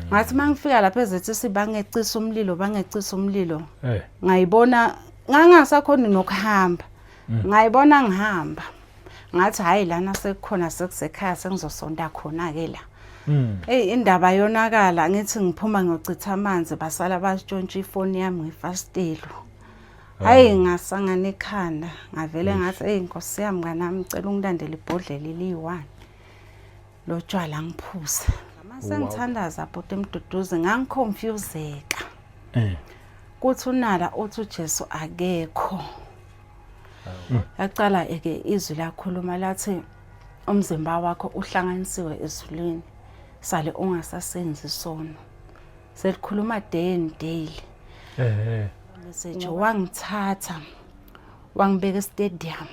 Ngathi mangifika lapha eZCC bangecisa umlilo, bangecisa umlilo. Eh. Ngayibona ngangasakhoni nokuhamba. Ngayibona ngihamba. Ngathi hayi lana sekukhona sekusekhaya sengizosonta khona ke la. Hey, indaba yonakala, ngithi ngiphuma ngiyochitha amanzi, basala basitshontsha ifoni yami ngefasitelo. Hayi, ngasangana ekhanda, ngavele ngathi hey Nkosi yami, nganami ngicela ungilandele ibhodlela eliyi-1 lotshwala ngiphuze. Mase ngithandaza, bhuti Mduduzi, ngangiconfuseka. Kuthi unala uthi uJesu akekho. Yaqala ke izwi lakhuluma lathi umzimba wakho uhlanganisiwe ezulwini, sale ungasasenzi isono. Selikhuluma day and daily. Message wangithatha wangibeka estadium.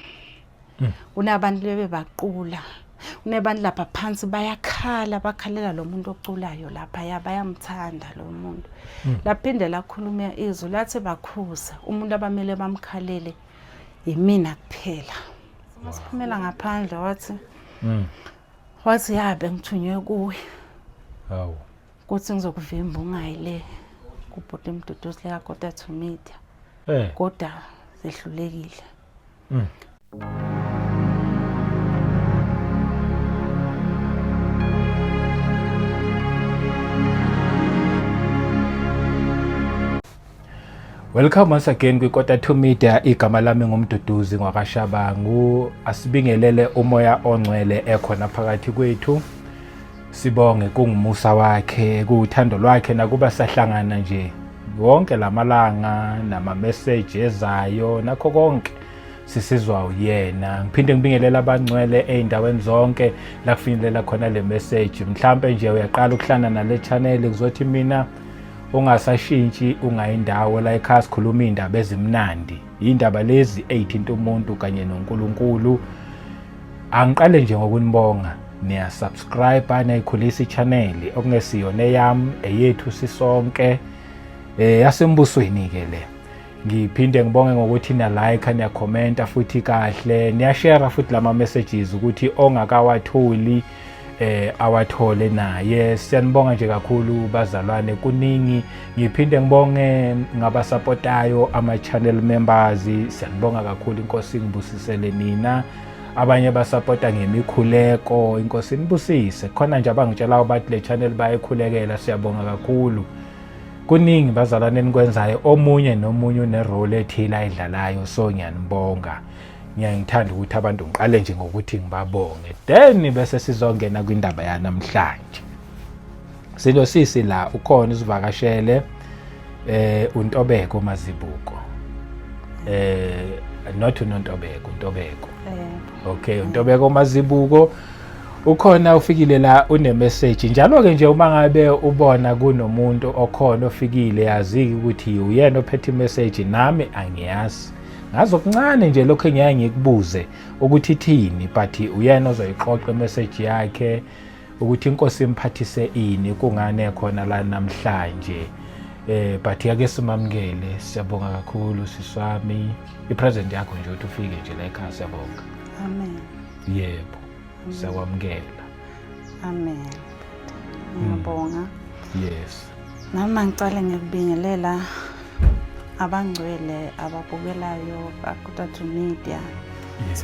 Kunabantu bebebaqula, kunabantu lapha phansi bayakhala, bakhalela lo muntu oculayo lapha, ya bayamthanda lo muntu. Laphinde lakhuluma izwi lathi bakhuze umuntu abamele bamkhalele yimina kuphela. Masiphumela ngaphandle wathi wathi ya bengithunywe kuwe Hawu. Kuthi ngizokuvimba ungayi le kubhuti Mduduzi le kaKota to Media. Kodwa sehlulekile. Welcome once again kwiKota 2 Media. Igama lami nguMduduzi ngwakaShabangu. Asibingelele umoya ongcwele ekhona phakathi kwethu. Sibonge kungumusa wakhe, kuuthando lwakhe, nakuba sahlangana nje wonke lamalanga nama message ezayo nakho konke sisizwa uyena. Ngiphinde ngibingelele abangcwele ey'ndaweni zonke la kufinyelela khona le message. Mhlampe nje uyaqala ukuhlangana nale channel, kuzothi mina ungasashintshi ungayindawo la ekhaya, sikhuluma iy'ndaba ezimnandi, iy'ndaba lezi ey'thinta umuntu kanye noNkulunkulu. Angiqale nje ngokunibonga, niya-subscribe, niyayikhulisa i-channel okungesiyona eyami, eyethu sisonke, yasembusweni ke le. Ngiphinde ngibonge ngokuthi niya like, niya commenta futhi kahle, niya share futhi lama messages ukuthi ongakawatholi awathole naye. Siyanibonga nje kakhulu bazalwane, kuningi. Ngiphinde ngibonge ngabasupportayo, ama channel members, siyanibonga kakhulu, inkosi ingibusisele nina. Abanye basupporta ngemikhuleko, inkosi inibusise. Khona nje abangitshelayo bathi le channel bayikhulekela, siyabonga kakhulu. Kuningi bazalwane enikwenzayo, omunye nomunye une role ethile ayidlalayo, so ngiyanibonga. Ngiyangithanda ukuthi abantu ngiqale nje ngokuthi ngibabonge, then bese sizongena kwindaba yanamhlanje. Sino sisi la ukhona usivakashele, uNtobeko Mazibuko, not uNontobeko, uNtobeko. Okay, uNtobeko Mazibuko ukhona, ufikile la, une message njalo ke nje. Uma ngabe ubona kunomuntu okhona ofikile, yazi ukuthi uyena ophethe message, nami angiyazi, ngazo kuncane nje lokho engiyaye ngikubuze ukuthi ithini, but uyena ozoyixoxa imessage yakhe ukuthi inkosi imphathise ini, kungane khona la namhlanje. But yake simamukele. Siyabonga kakhulu siswami, ipresent yakho nje ukuthi ufike nje la ekhaya, siyabonga. Amen. Yebo, siyakwamukela. Amen. Ngiyabonga. Yes. Nami ngicale ngikubingelela abangcwele ababukelayo baKota to Media.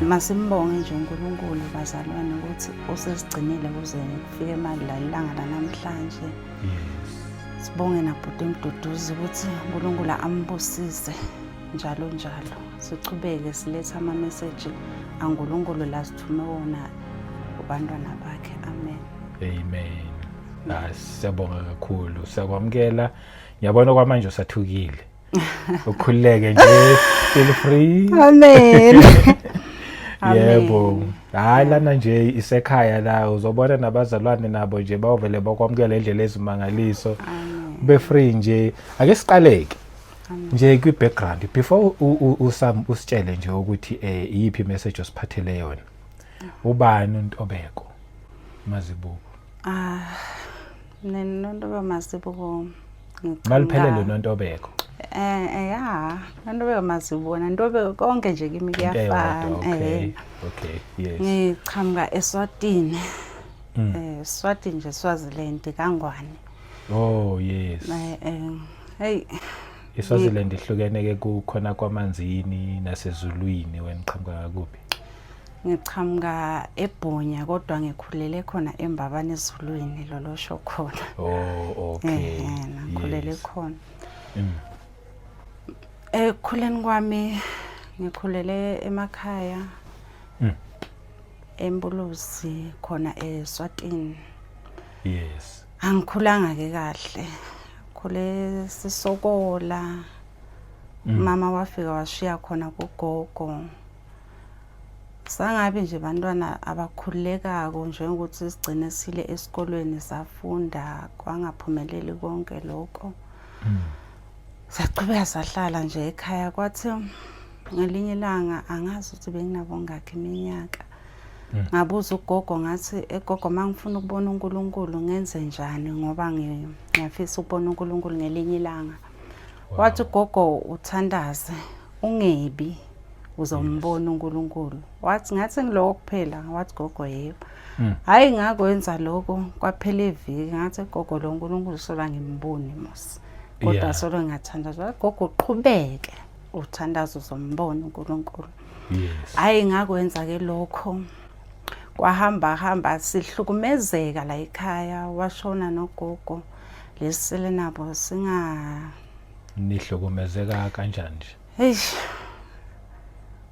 Masimbonge nje uNkulunkulu bazalwane ukuthi usesigcinile kuze kufike manje la ilanga lanamhlanje. Sibonge nabhuti Mduduzi ukuthi uNkulunkulu ambusise njalo njalo. Sichubeke silethe ama message aNkulunkulu la sithume wona kubantwana bakhe. Amen. Amen. Ah, siyabonga kakhulu, siyakwamukela. Ngiyabona kwamanje usathukile. Ukhululeke nje, feel free. Amen. Yebo. Hayi, lana nje isekhaya la, uzobona nabazalwane nabo nje bawuvele bakwamukela indlela ezimangaliso. Ube free nje. Ake siqaleke nje kwi background before usam usitshele nje ukuthi iyiphi message osiphathele yona. Ubani uNtobeko Mazibuko? Ah, mina Nontobeko Mazibuko. Maliphelele Nontobeko. Ya, Nontobeko Mazibuko, Ntobeko konke nje kimi kuyafana. Okay. Okay, yes. Ngiqhamuka eSwatini. Swatini nje, Swaziland, kaNgwane. Oh yes. Hey. ISwaziland ihlukene ke kukhona kwaManzini naseZulwini, wena uqhamuka kuphi? Ngiqhamuka eBhonya, kodwa ngikhulele khona eMbabane, eZulwini lolosho khona. Oh okay. Ngikhulele khona. Ekukhuleni kwami ngikhulele emakhaya. EMbuluzi khona eSwatini. Yes. Angikhulanga ke kahle. Khule sisokola. Mama wafika washiya khona kugogo. Sangabi nje bantwana abakhululekako, njengokuthi sigcine sile esikolweni safunda, kwangaphumeleli konke lokho. Saqhubeka sahlala nje ekhaya, kwathi ngelinye ilanga, angazi ukuthi benginabo ngakhi iminyaka, ngabuza ugogo, ngathi, "Egogo, mangifuna ukubona uNkulunkulu ngenze njani? Ngoba ngiyafisa ukubona uNkulunkulu ngelinye ilanga." Wathi ugogo, "Uthandaze, ungebi, uzombona uNkulunkulu." Wathi, ngathi, "Ngiloko kuphela?" Wathi gogo, "Yebo." Hayi, ngakwenza lokho, kwaphela iviki, ngathi, "Gogo, lo uNkulunkulu sola ngimboni mos, kodwa solo ngingathandaza." Wathi gogo, "Uqhubeke uthandaza, uzombona uNkulunkulu." Hayi, ngakwenza ke lokho, kwahamba hamba, sihlukumezeka la ekhaya, washona nogogo, lesisele nabo singa Nihlukumezeka kanjani nje? Hey,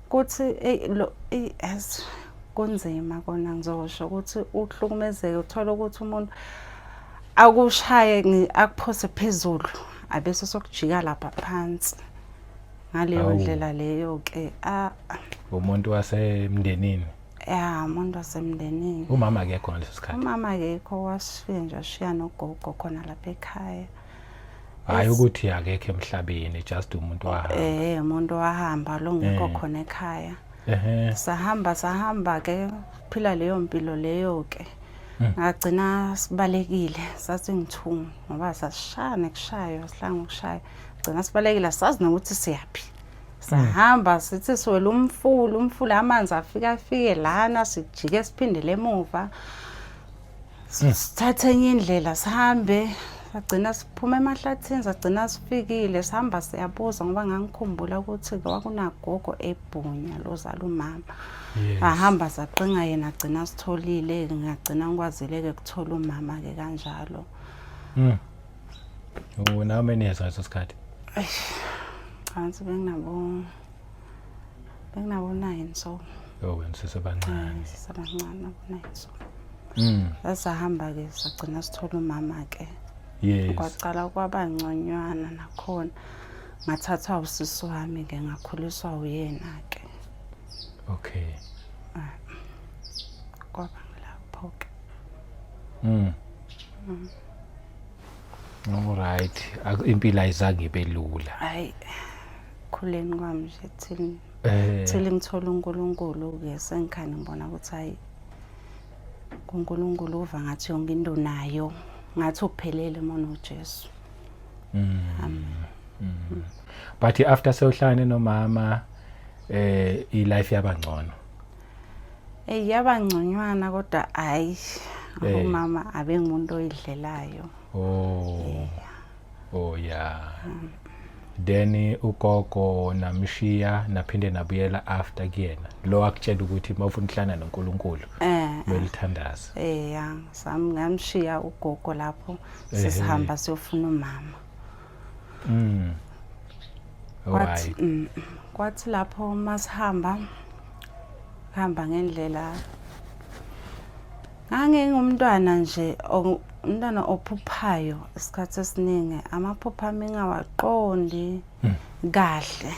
kuthi ey lo ey as kunzima kona, ngizosho ukuthi ukuhlukumezeka uthola ukuthi umuntu akushaye, akuphose phezulu, abese sokujika lapha phansi ngaleyo ndlela leyo ke a. Umuntu wasemndenini? Ya, umuntu wasemndenini. Umama akekho ngaleso sikhathi? Umama akekho, wasifike nje washiya nogogo khona lapha ekhaya. Hayi ukuthi akekho emhlabeni, just umuntu wahamba. Umuntu wahamba lo, ngekho khona ekhaya. Sahamba sahamba ke, phila leyo mpilo leyo ke. Ngagcina sibalekile, sathi ngithunga ngoba sasishaya nekushaywa, sihlanga ukushaya. Gcina sibalekile, sazi nokuthi siyaphi. Sahamba sithi siwela umfula, umfula amanzi afika afike lana, sijike siphindele emuva. Sithathe enye indlela sihambe, sagcina siphuma emahlathini, sagcina sifikile, sihamba siyabuza ngoba ngangikhumbula ukuthi kwakunagogo eBhunya lozala umama. Ahamba saqinga yena, agcina sitholile, ngagcina ngikwazile-ke kuthola umama-ke kanjalo. Una how many years ngaleso sikhathi? Cha, benginabo 9 so. Oh, wena sisebancane. Sisebancane, nabo 9 so. Sasahamba-ke, sagcina sithola umama-ke. Kwacala kwaba ngconywana nakhona. Ngathathwa usisi wami-ke, ngakhuliswa uyena-ke. Kwaba ngilapho-ke. All right. Impilo ayizange ibe lula. Hayi, khuleni kwami nje till till ngithola uNkulunkulu-ke, sengikhani ngibona ukuthi hayi, kuNkulunkulu uva ngathi yonke into nayo, ngathi uphelele uma unoJesu. But after sewuhlangane nomama, i-life yaba ngcono? Ey, yaba ngconywana, kodwa hayi, umama abengumuntu oyidlelayo. Oh yeah. Then ugogo namshiya, naphinde nabuyela after kuyena. Lo akutshela ukuthi mawufuna ukuhlangana noNkulunkulu kumele uthandaze. Ya, sami ngamshiya ugogo lapho, sesihamba siyofuna umama. Kwathi kwathi lapho masihamba hamba ngendlela, ngangingumntwana nje, umntwana ophuphayo isikhathi esiningi, amaphupho ami ngawaqondi kahle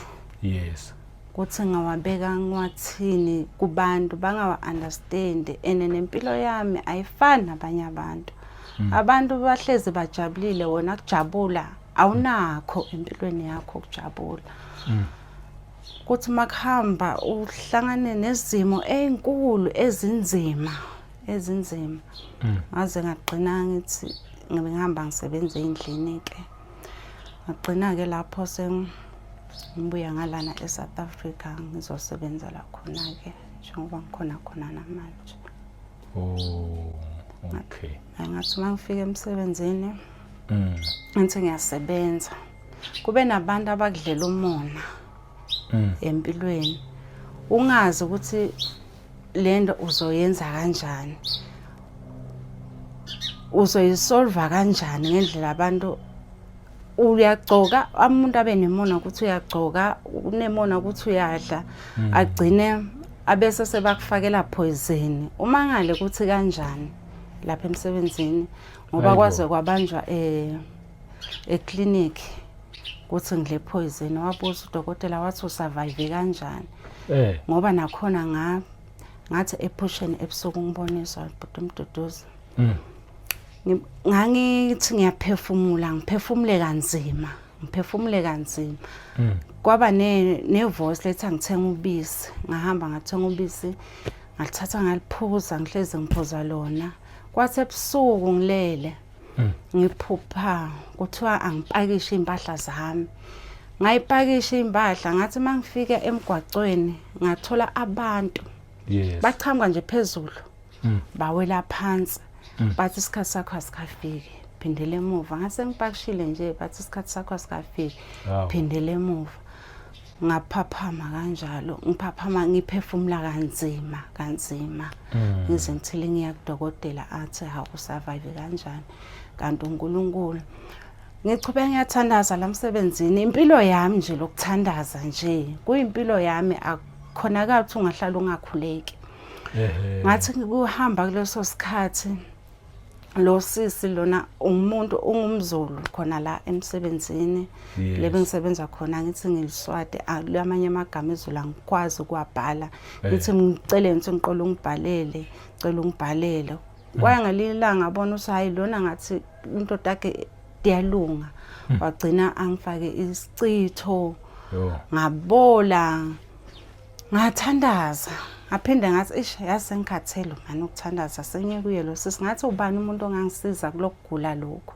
kuthi ngawabeka ngiwathini kubantu bangawa-understand, and nempilo yami ayifani nabanye abantu. Abantu bahlezi bajabulile, wona kujabula awunakho empilweni yakho ukujabula. Kuthi makuhamba uhlangane nezimo ey'nkulu ezinzima ezinzima, ngaze ngagcina ngithi ngibe ngihamba ngisebenza ey'ndlini-ke. Ngagcina-ke lapho sengibuya ngalana e-South Africa, ngizosebenzela khona-ke njengoba ngikhona khona namanje. Oh, okay. Ngathi uma ngifika emsebenzini, Ngithi ngiyasebenza. Kube nabantu abakudlela umona empilweni. Ungazi ukuthi lento uzoyenza kanjani. Uzoyisolva kanjani ngendlela abantu uyagcoka, umuntu abe nemona ukuthi uyagcoka, unemona ukuthi uyadla, agcine abese sebakufakela poison. Umangale ukuthi kanjani lapha emsebenzini, ngoba kwaze kwabanjwa eclinic ukuthi ngidle poison. Wabuza udokotela wathi usurvive kanjani, ngoba nakhona ngathi ephusheni ebusuku ngiboniswa bhuti uMduduzi, ngangithi ngiyaphefumula, ngiphefumule kanzima, ngiphefumule kanzima. Kwaba ne voice lethi angithenga ubisi. Ngahamba ngathenga ubisi, ngalithatha ngaliphuza, ngihlezi ngiphuza lona. Kwathi ebusuku ngilele, ngiphupha kuthiwa angipakishe impahla zami. Ngayipakisha impahla, ngathi mangifika emgwaqweni ngathola abantu baqhamuka nje phezulu, bawela phansi, bathi isikhathi sakho asikafiki, phindele emuva. Ngase ngipakishile nje, bathi isikhathi sakho asikafiki, phindele emuva. Ngaphaphama kanjalo, ngiphaphama ngiphefumula kanzima kanzima, ngize ngithile ngiya kudokotela, athi hawu, usurvive kanjani kanti uNkulunkulu. Ngichubeka ngiyathandaza la msebenzini, impilo yami nje lokuthandaza nje kuyimpilo yami, akukhonakala ukuthi ungahlala ungakhuleki. Ngathi kuhamba kuleso sikhathi, lo sisi lona umuntu ungumZulu khona la emsebenzini lebe ngisebenza khona, ngithi ngiliswati, lamanye amagama ezulu angikwazi ukuwabhala. Ngithi ngicele, ngithi ngiqola ungibhalele, cela ungibhalele. Kwaya ngelinye ilanga abona ukuthi hayi, lona ngathi into takhe iyalunga, wagcina angifake isicitho, ngabola. Ngathandaza, ngaphinde ngathi ish, yazi sengikhathele mani ukuthandaza, sengiye kuye lo sisi. Ngathi ubani umuntu ongangisiza kulokugula lokhu?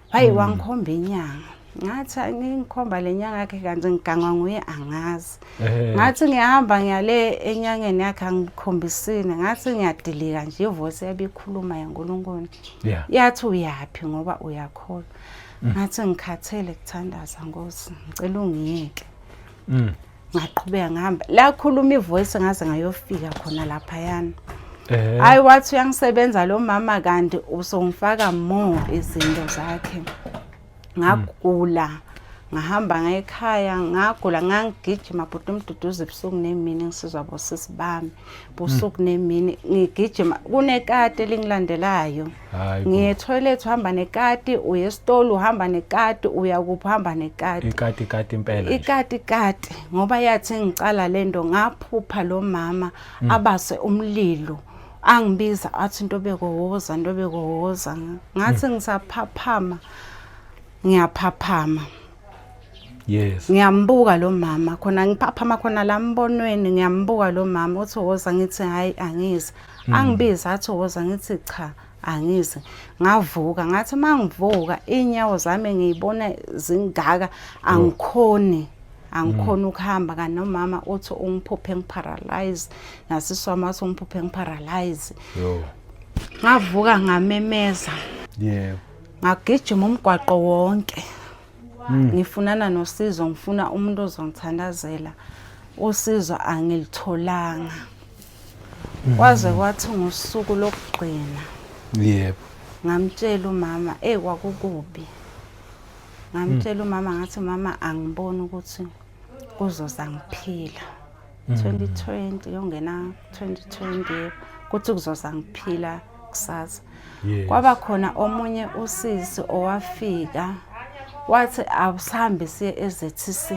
Hayi, wangikhomba inyanga. Ngathi ngikhomba le nyanga yakhe, kanti ngigangwa nguye, angazi. Ngathi ngiyahamba ngiyale enyangeni yakhe angikhombisile, ngathi ngiyadilika nje, ivoice yabe ikhuluma yaNkulunkulu, yathi uyaphi ngoba uyakholwa. Ngathi ngikhathele kuthandaza Nkosi, ngicela ungiyeke. Ngaqhubeka ngihamba, lakhuluma ivoice ngaze ngayofika khona laphayana. Hayi, wathi uyangisebenza lo mama, kanti usongifaka more izinto zakhe. Ngagula, ngahamba ngayekhaya, ngagula, ngangigijima bhuti uMduduzi ebusuku nemini, ngisizwa bosisi bami busuku nemini, ngigijima kunekati elingilandelayo. Ngiye etoilet uhamba nekati, uye esitolo uhamba nekati, uya kuphi uhamba nekati. Ikati ikati impela nje. Ikati ikati, ngoba yathi ngicala lento ngaphupha lo mama abase umlilo, angibiza athi Ntobeko woza, Ntobeko woza. Ngathi ngisaphaphama, ngiyaphaphama, ngiyambuka lo mama khona, ngiphaphama khona la mbonweni, ngiyambuka lo mama, uthi woza, ngithi hayi angizi. Angibiza athi woza, ngithi cha angizi. Ngavuka, ngathi mangivuka inyawo zami ngiyibona zingaka, angikhoni, angikhoni ukuhamba. Kanti nomama uthi ungiphuphe ngiparalyze, nasisi wami wathi ungiphuphe ngiparalyze. Ngavuka ngamemeza, ngagijima umgwaqo wonke ngifunana nosizo, ngifuna umuntu ozongithandazela. Usizo angilitholanga kwaze kwathi ngosuku lokugcina ngamtshela umama, kwakukubi. Ngamtshela umama ngathi mama, angiboni ukuthi kuzoza ngiphila 2020, yongena 2020, kuthi kuzoza ngiphila kusasa. Kwaba khona omunye usisi owafika wathi awusambe siye e-ZCC,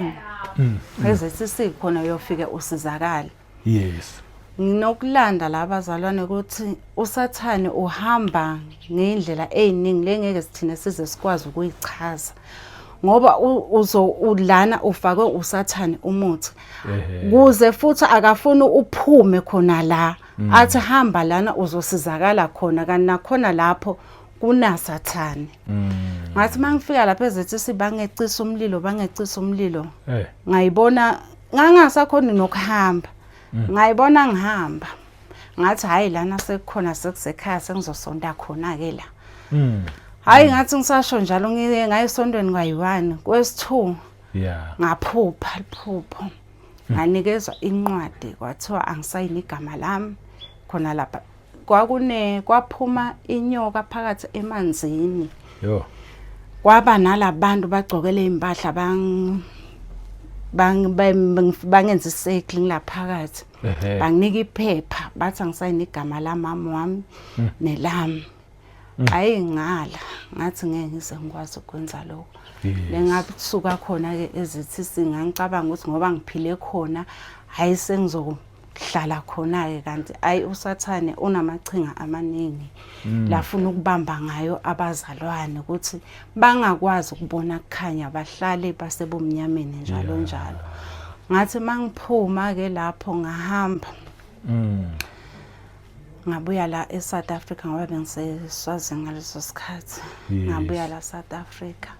e-ZCC khona uyofika usizakale. Nginokulanda la bazalwane ukuthi uSathane uhamba ngendlela eziningi lengeke sithine size sikwazi ukuyichaza, ngoba uzo ulana ufakwe uSathane umuthi kuze futhi akafuni uphume khona la, athi hamba lana uzosizakala khona, kanti nakhona lapho kunaSathane. Ngathi mangifika lapha ezethi sibangecisa umlilo, bangecisa umlilo, ngayibona ngangasakhoni nokuhamba, ngayibona ngihamba. Ngathi hayi, lana sekukhona, sekusekhaya, sengizosonta khona ke la. Hayi, ngathi ngisasho njalo, ngiye ngaye esontweni kwayi-1, kwesi-2 ngaphupha liphupho, nganikezwa incwadi, kwathiwa angisayini igama lami khona lapha. Kwakune kwaphuma inyoka phakathi emanzini. Yo. Kwaba nalabantu bagcokele impahla, bang bang bangenza i-circle ngilaphakathi. Banginika iphepha, bathi angisayini igama lamama wami nelami. Hayi, ngala ngathi ngeke ngize ngikwazi ukwenza lokho. Lengasuka khona ke ezithi singangicabanga ukuthi ngoba ngiphile khona, hayi, sengizohlala khona ke, kanti ayi, uSathane unamachinga amaningi lafuna ukubamba ngayo abazalwane ukuthi bangakwazi ukubona kukhanya, bahlale basebumnyameni njalo njalo. Ngathi mangiphuma ke lapho, ngahamba, ngabuya la eSouth Africa, ngoba bengiseSwazini ngaleso sikhathi. Ngabuya la South Africa,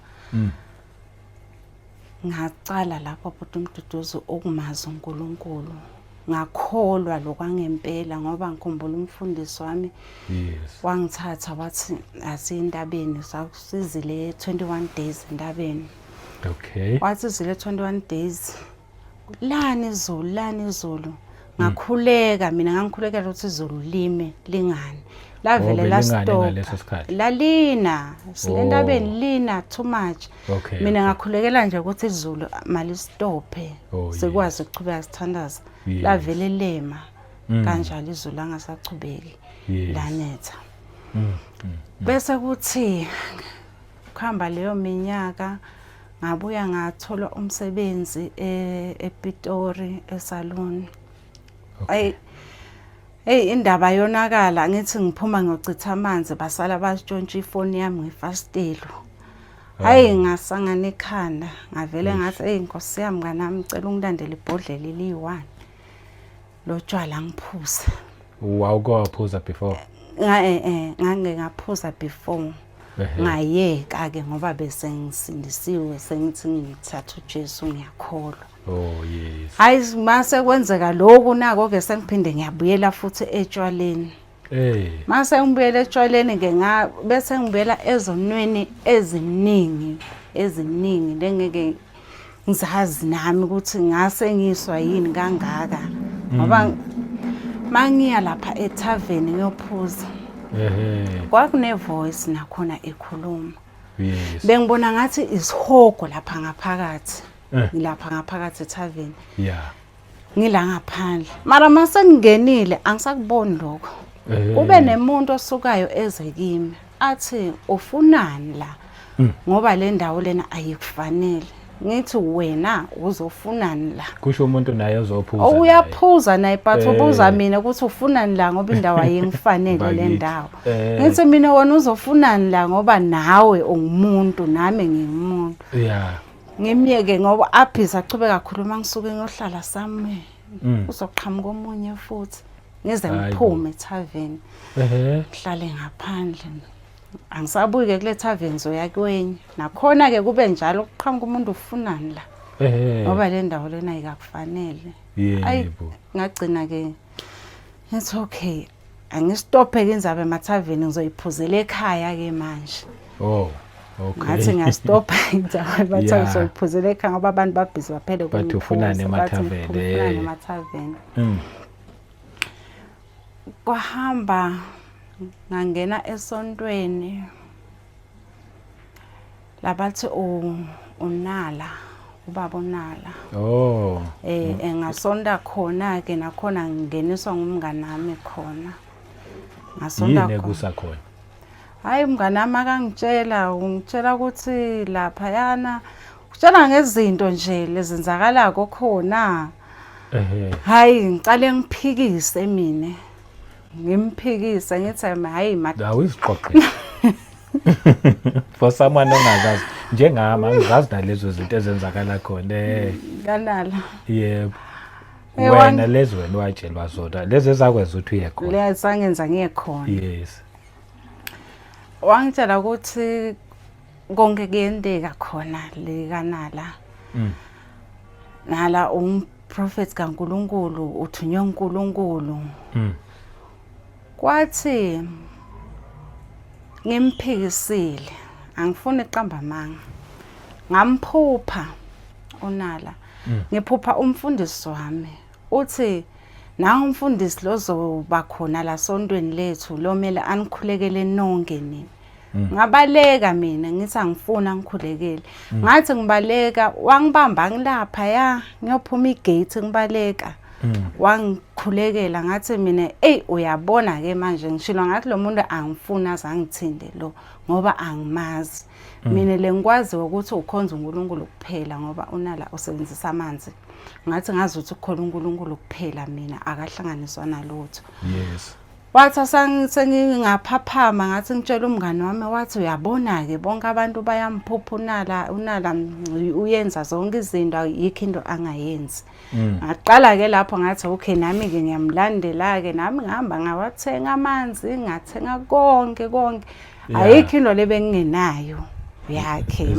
ngacala lapho, bhuti uMduduzi, ukumazi uNkulunkulu. Ngakholwa lokwangempela, ngoba ngikhumbula umfundisi wami wangithatha, wathi asintabeni, sasizile 21 days entabeni. Wathi zile 21 days, lani izulu, lani izulu. Ngakhuleka mina, ngangikhulekela ukuthi izulu lime, lingani. Lavele Oh, belingani la-stop. Ngaleso sikhathi? Lalina silentabeni, lina too much. Mina ngakhulekela nje ukuthi izulu malistophe, sikwazi ukuchubeka sithandaza. Lavele lema kanjalo izulu, angasachubeki, lanetha. Bese kuthi kuhamba leyo minyaka, ngabuya ngathola umsebenzi ePitori esalon. Ayi hey, indaba yonakala. Ngithi ngiphuma ngiyochitha amanzi, basala basitshontsha ifoni yami ngefasitelo. Hayi, ngasangana ekhanda, ngavele ngathi, "Hey Nkosi yami, mnganami, ngicela ungilandele ibhodlela eliyi-1 lotshwala ngiphuze." Wawuke waphuza before? Nga ngange ngaphuza before. Ngayeka ke ngoba bese ngisindisiwe, sengithi ngithatha uJesu, ngiyakholwa. Oh yes. Hayi, mase kwenzeka lokhu nako ke, sengiphinde ngiyabuyela futhi etshwaleni. Mase ngibuyela etshwaleni ke, nga bese ngibuyela ezonweni eziningi eziningi lengeke ngizazi nami ukuthi ngase ngiswa yini kangaka, ngoba mangiya lapha ethaveni ngiyophuza, kwakune voice nakhona ekhuluma. Bengibona ngathi isihogo lapha ngaphakathi. Ngilapha ngaphakathi ethaveni, ngila ngaphandle, mara mase ngingenile angisakuboni lokho. Kube nemuntu osukayo eze kimi, athi, "Ufunani la? Ngoba le ndawo lena ayikufanele." Ngithi, "Wena uzofunani la?" Kusho umuntu naye ozophuza naye. Uyaphuza naye, but ubuza mina ukuthi ufunani la ngoba indawo ayingifanele le Bakithi. ndawo. Ngithi mina, "Wena uzofunani la? Ngoba nawe ungumuntu, nami ngingumuntu." Ngimyeke ngoba abhizi, achubeka kakhuluma, ngisuke ngiyohlala somewhere. Uzoqhamuka omunye futhi, ngize Hayi bo. ngiphume ethaveni, ngihlale ngaphandle. Angisabuyi ke kule thaveni, ngizoya kwenye. Nakhona ke kube njalo, kuqhamuka umuntu, "Ufunani la? Ngoba le ndawo lena ayikakufanele." Ayi, ngagcina ke ngithi, okay, angistophe ke indzaba emathaveni, ngizoyiphuzela ekhaya ke manje. Oh, okay. Ngathi ngiyastopha indzaba emathaveni, ngizoyiphuzela ekhaya ngoba abantu babhizi baphele Bathi ufunani ukungiphuza, bathi emathaveni, ufunani emathaveni. Kwahamba, ngangena esontweni labathi unala, ubaba unala. Engasonta khona ke, nakhona ngingeniswa ngumngani wami khona, ngasonta Yini khona. ekusa khona? Hayi, umngani wami akangitshela, ungitshela ukuthi laphayana utshela ngezinto nje lezenzakalako khona. Hayi, ngicale ngiphikise mina, ngimphikise, ngithi, "Hayi ma." Awuzixoxe. For someone ongazazi njengami, angizazi nalezo zinto ezenzakala khona. Kanala. Yebo. Wena lezi wena watshelwa zona, lezi ezakwenza ukuthi uye khona. Lesangenza ngiye khona. Wangitshela ukuthi konke kuyenteka khona likanala. Nala umprofeti kaNkuluNkulu, uthunywe uNkulunkulu. Kwathi Ngimphikisile, angifuni ukuqamba amanga. Ngamphupha uNala. Ngiphupha umfundisi wami. Uthi nangu umfundisi lozoba khona la sontweni lethu lomele anikhulekele nonke nina. Ngabaleka mina ngithi angifuni angikhulekele. Ngathi ngibaleka wangibamba ngilapha ya ngiyophuma igate ngibaleka. Wangikhulekela ngathi mina ey uyabona ke manje ngishilo ngathi lo muntu angifuni azangithinde lo ngoba angimazi. Mina lengikwazi ukuthi ukhonza uNkulunkulu kuphela ngoba uNala usebenzisa amanzi. Ngathi ngazi ukuthi ukhona uNkulunkulu kuphela mina akahlanganiswa nalutho. Yes. Wathi sengingaphaphama ngathi ngitshela umngani wami wathi uyabona-ke bonke abantu bayamphupha uNala uNala uyenza zonke izinto ayikho into angayenzi. Ngaqala-ke lapho ngathi okay nami-ke ngiyamlandela-ke nami ngihamba ngawathenga amanzi ngathenga konke konke. Ayikho into le bengingenayo yakhe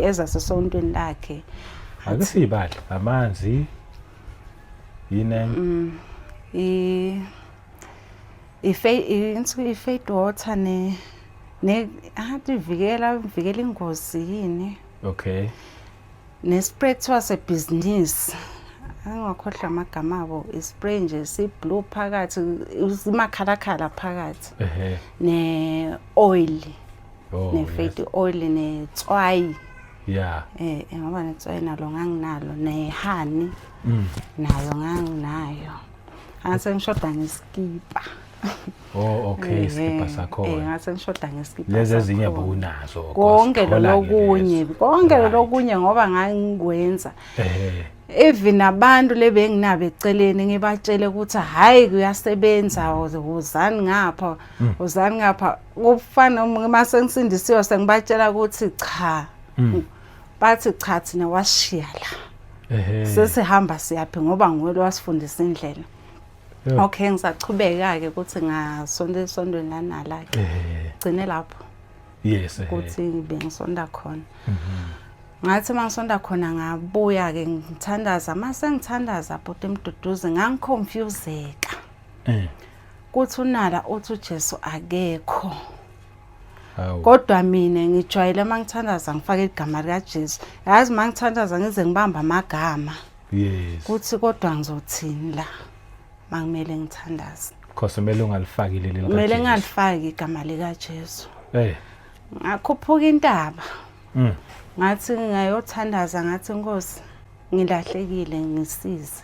ezasesontweni lakhe. Ake siyibale amanzi yini i-fade water ne ne athi vikela vikela ingozi yini. Okay. Ne-spray kuthiwa sebhizinisi angingakhohlwa amagama abo i-spray nje si-blue phakathi imakhalakhala phakathi ne-oil ne-fade oil netswayi. Yeah. Ngoba netswayi nalo nganginalo ne-honey nayo nganginayo. Ngase ngishoda ngeskipa. Oh okay, iskipa sakho. Ngase ngishoda ngeskipa. Lezi ezinye bowunazo. Konke lokunye, konke lokunye ngoba ngangikwenza. Even abantu lebenginabo eceleni ngibatshele ukuthi hayi kuyasebenza uzani ngapha, uzani ngapha. Kufana mase ngisindisiwe sengibatshela ukuthi cha. Bathi cha thina washiya la. Sesihamba siyaphi ngoba nguwe lo wasifundisa indlela. Okay ngisachubeka ke ukuthi ngasonta esontweni lanala ke. Gcine lapho. Yes. Ukuthi bengisonta khona. Ngathi mangisonta khona ngabuya ke ngithandaza mase ngithandaza bhuti Mduduzi ngangiconfuseka. Kuthi uNala uthi uJesu akekho. Kodwa mina ngijwayele mangithandaza ngifake igama lika Jesu. Yazi mangithandaza ngize ngibamba amagama. Yes. Kuthi kodwa ngizothini la mangimele ngithandaze. Because kumele ungalifaki leli lika Kumele ngingalifaki igama lika Jesu. Eh. Ngakhuphuka intaba. Ngathi ngayothandaza ngathi Nkosi ngilahlekile ngisize.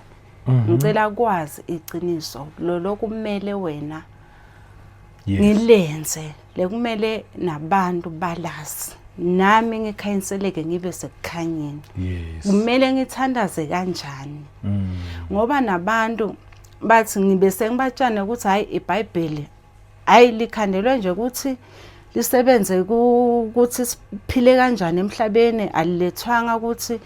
Ngicela kwazi iqiniso lo lokumele wena ngilenze lekumele nabantu balazi. Nami ngikhanyiseleke ngibe sekukhanyeni. Yes. Kumele ngithandaze kanjani? Ngoba nabantu bathi ngibe sengibatshane ukuthi hayi iBhayibheli hayi likhandelwe nje ukuthi lisebenze ukuthi siphile kanjani emhlabeni alilethwanga ukuthi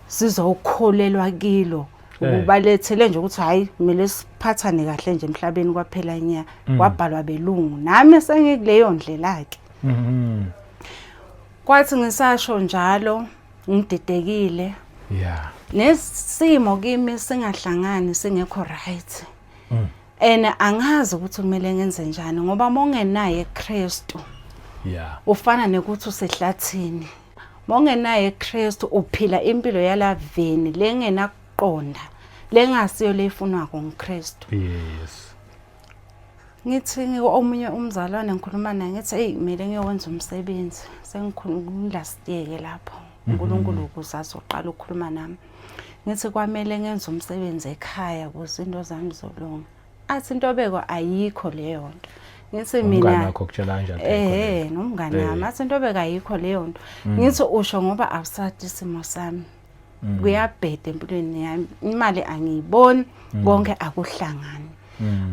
sizokholelwa kilo. Ubalethele nje ukuthi hayi kumele siphathane kahle nje emhlabeni kwaphela nya kwabhalwa belungu nami sengikuleyo ndlela ke. Kwathi ngisasho njalo ngididekile. Yeah. Nesimo kimi singahlangani singekho right. And angazi ukuthi kumele ngenze njani ngoba mongenaye Kristu. Yeah. Ufana nekuthi usehlathini. Mongenaye Kristu uphila impilo yalaveni lengenakuqonda lengasiyo lefunwa ngoKristu. Yes. Ngithi omunye umzalwane ngikhuluma naye ngithi hey kumele ngiyowenza umsebenzi sengikhuluma last year ke lapho uNkulunkulu ukuze azoqala ukukhuluma nami. Ngithi kwamele ngenze umsebenzi ekhaya ukuze into zami zolunga. Athi Ntobeko ayikho leyo nto. Ngithi mina umngane wakho kutshela kanjani? Nomngane wami athi Ntobeko ayikho leyo nto. Ngithi usho ngoba awusadi isimo sami. Kuyabheda empilweni yami. Imali angiyiboni konke akuhlangani.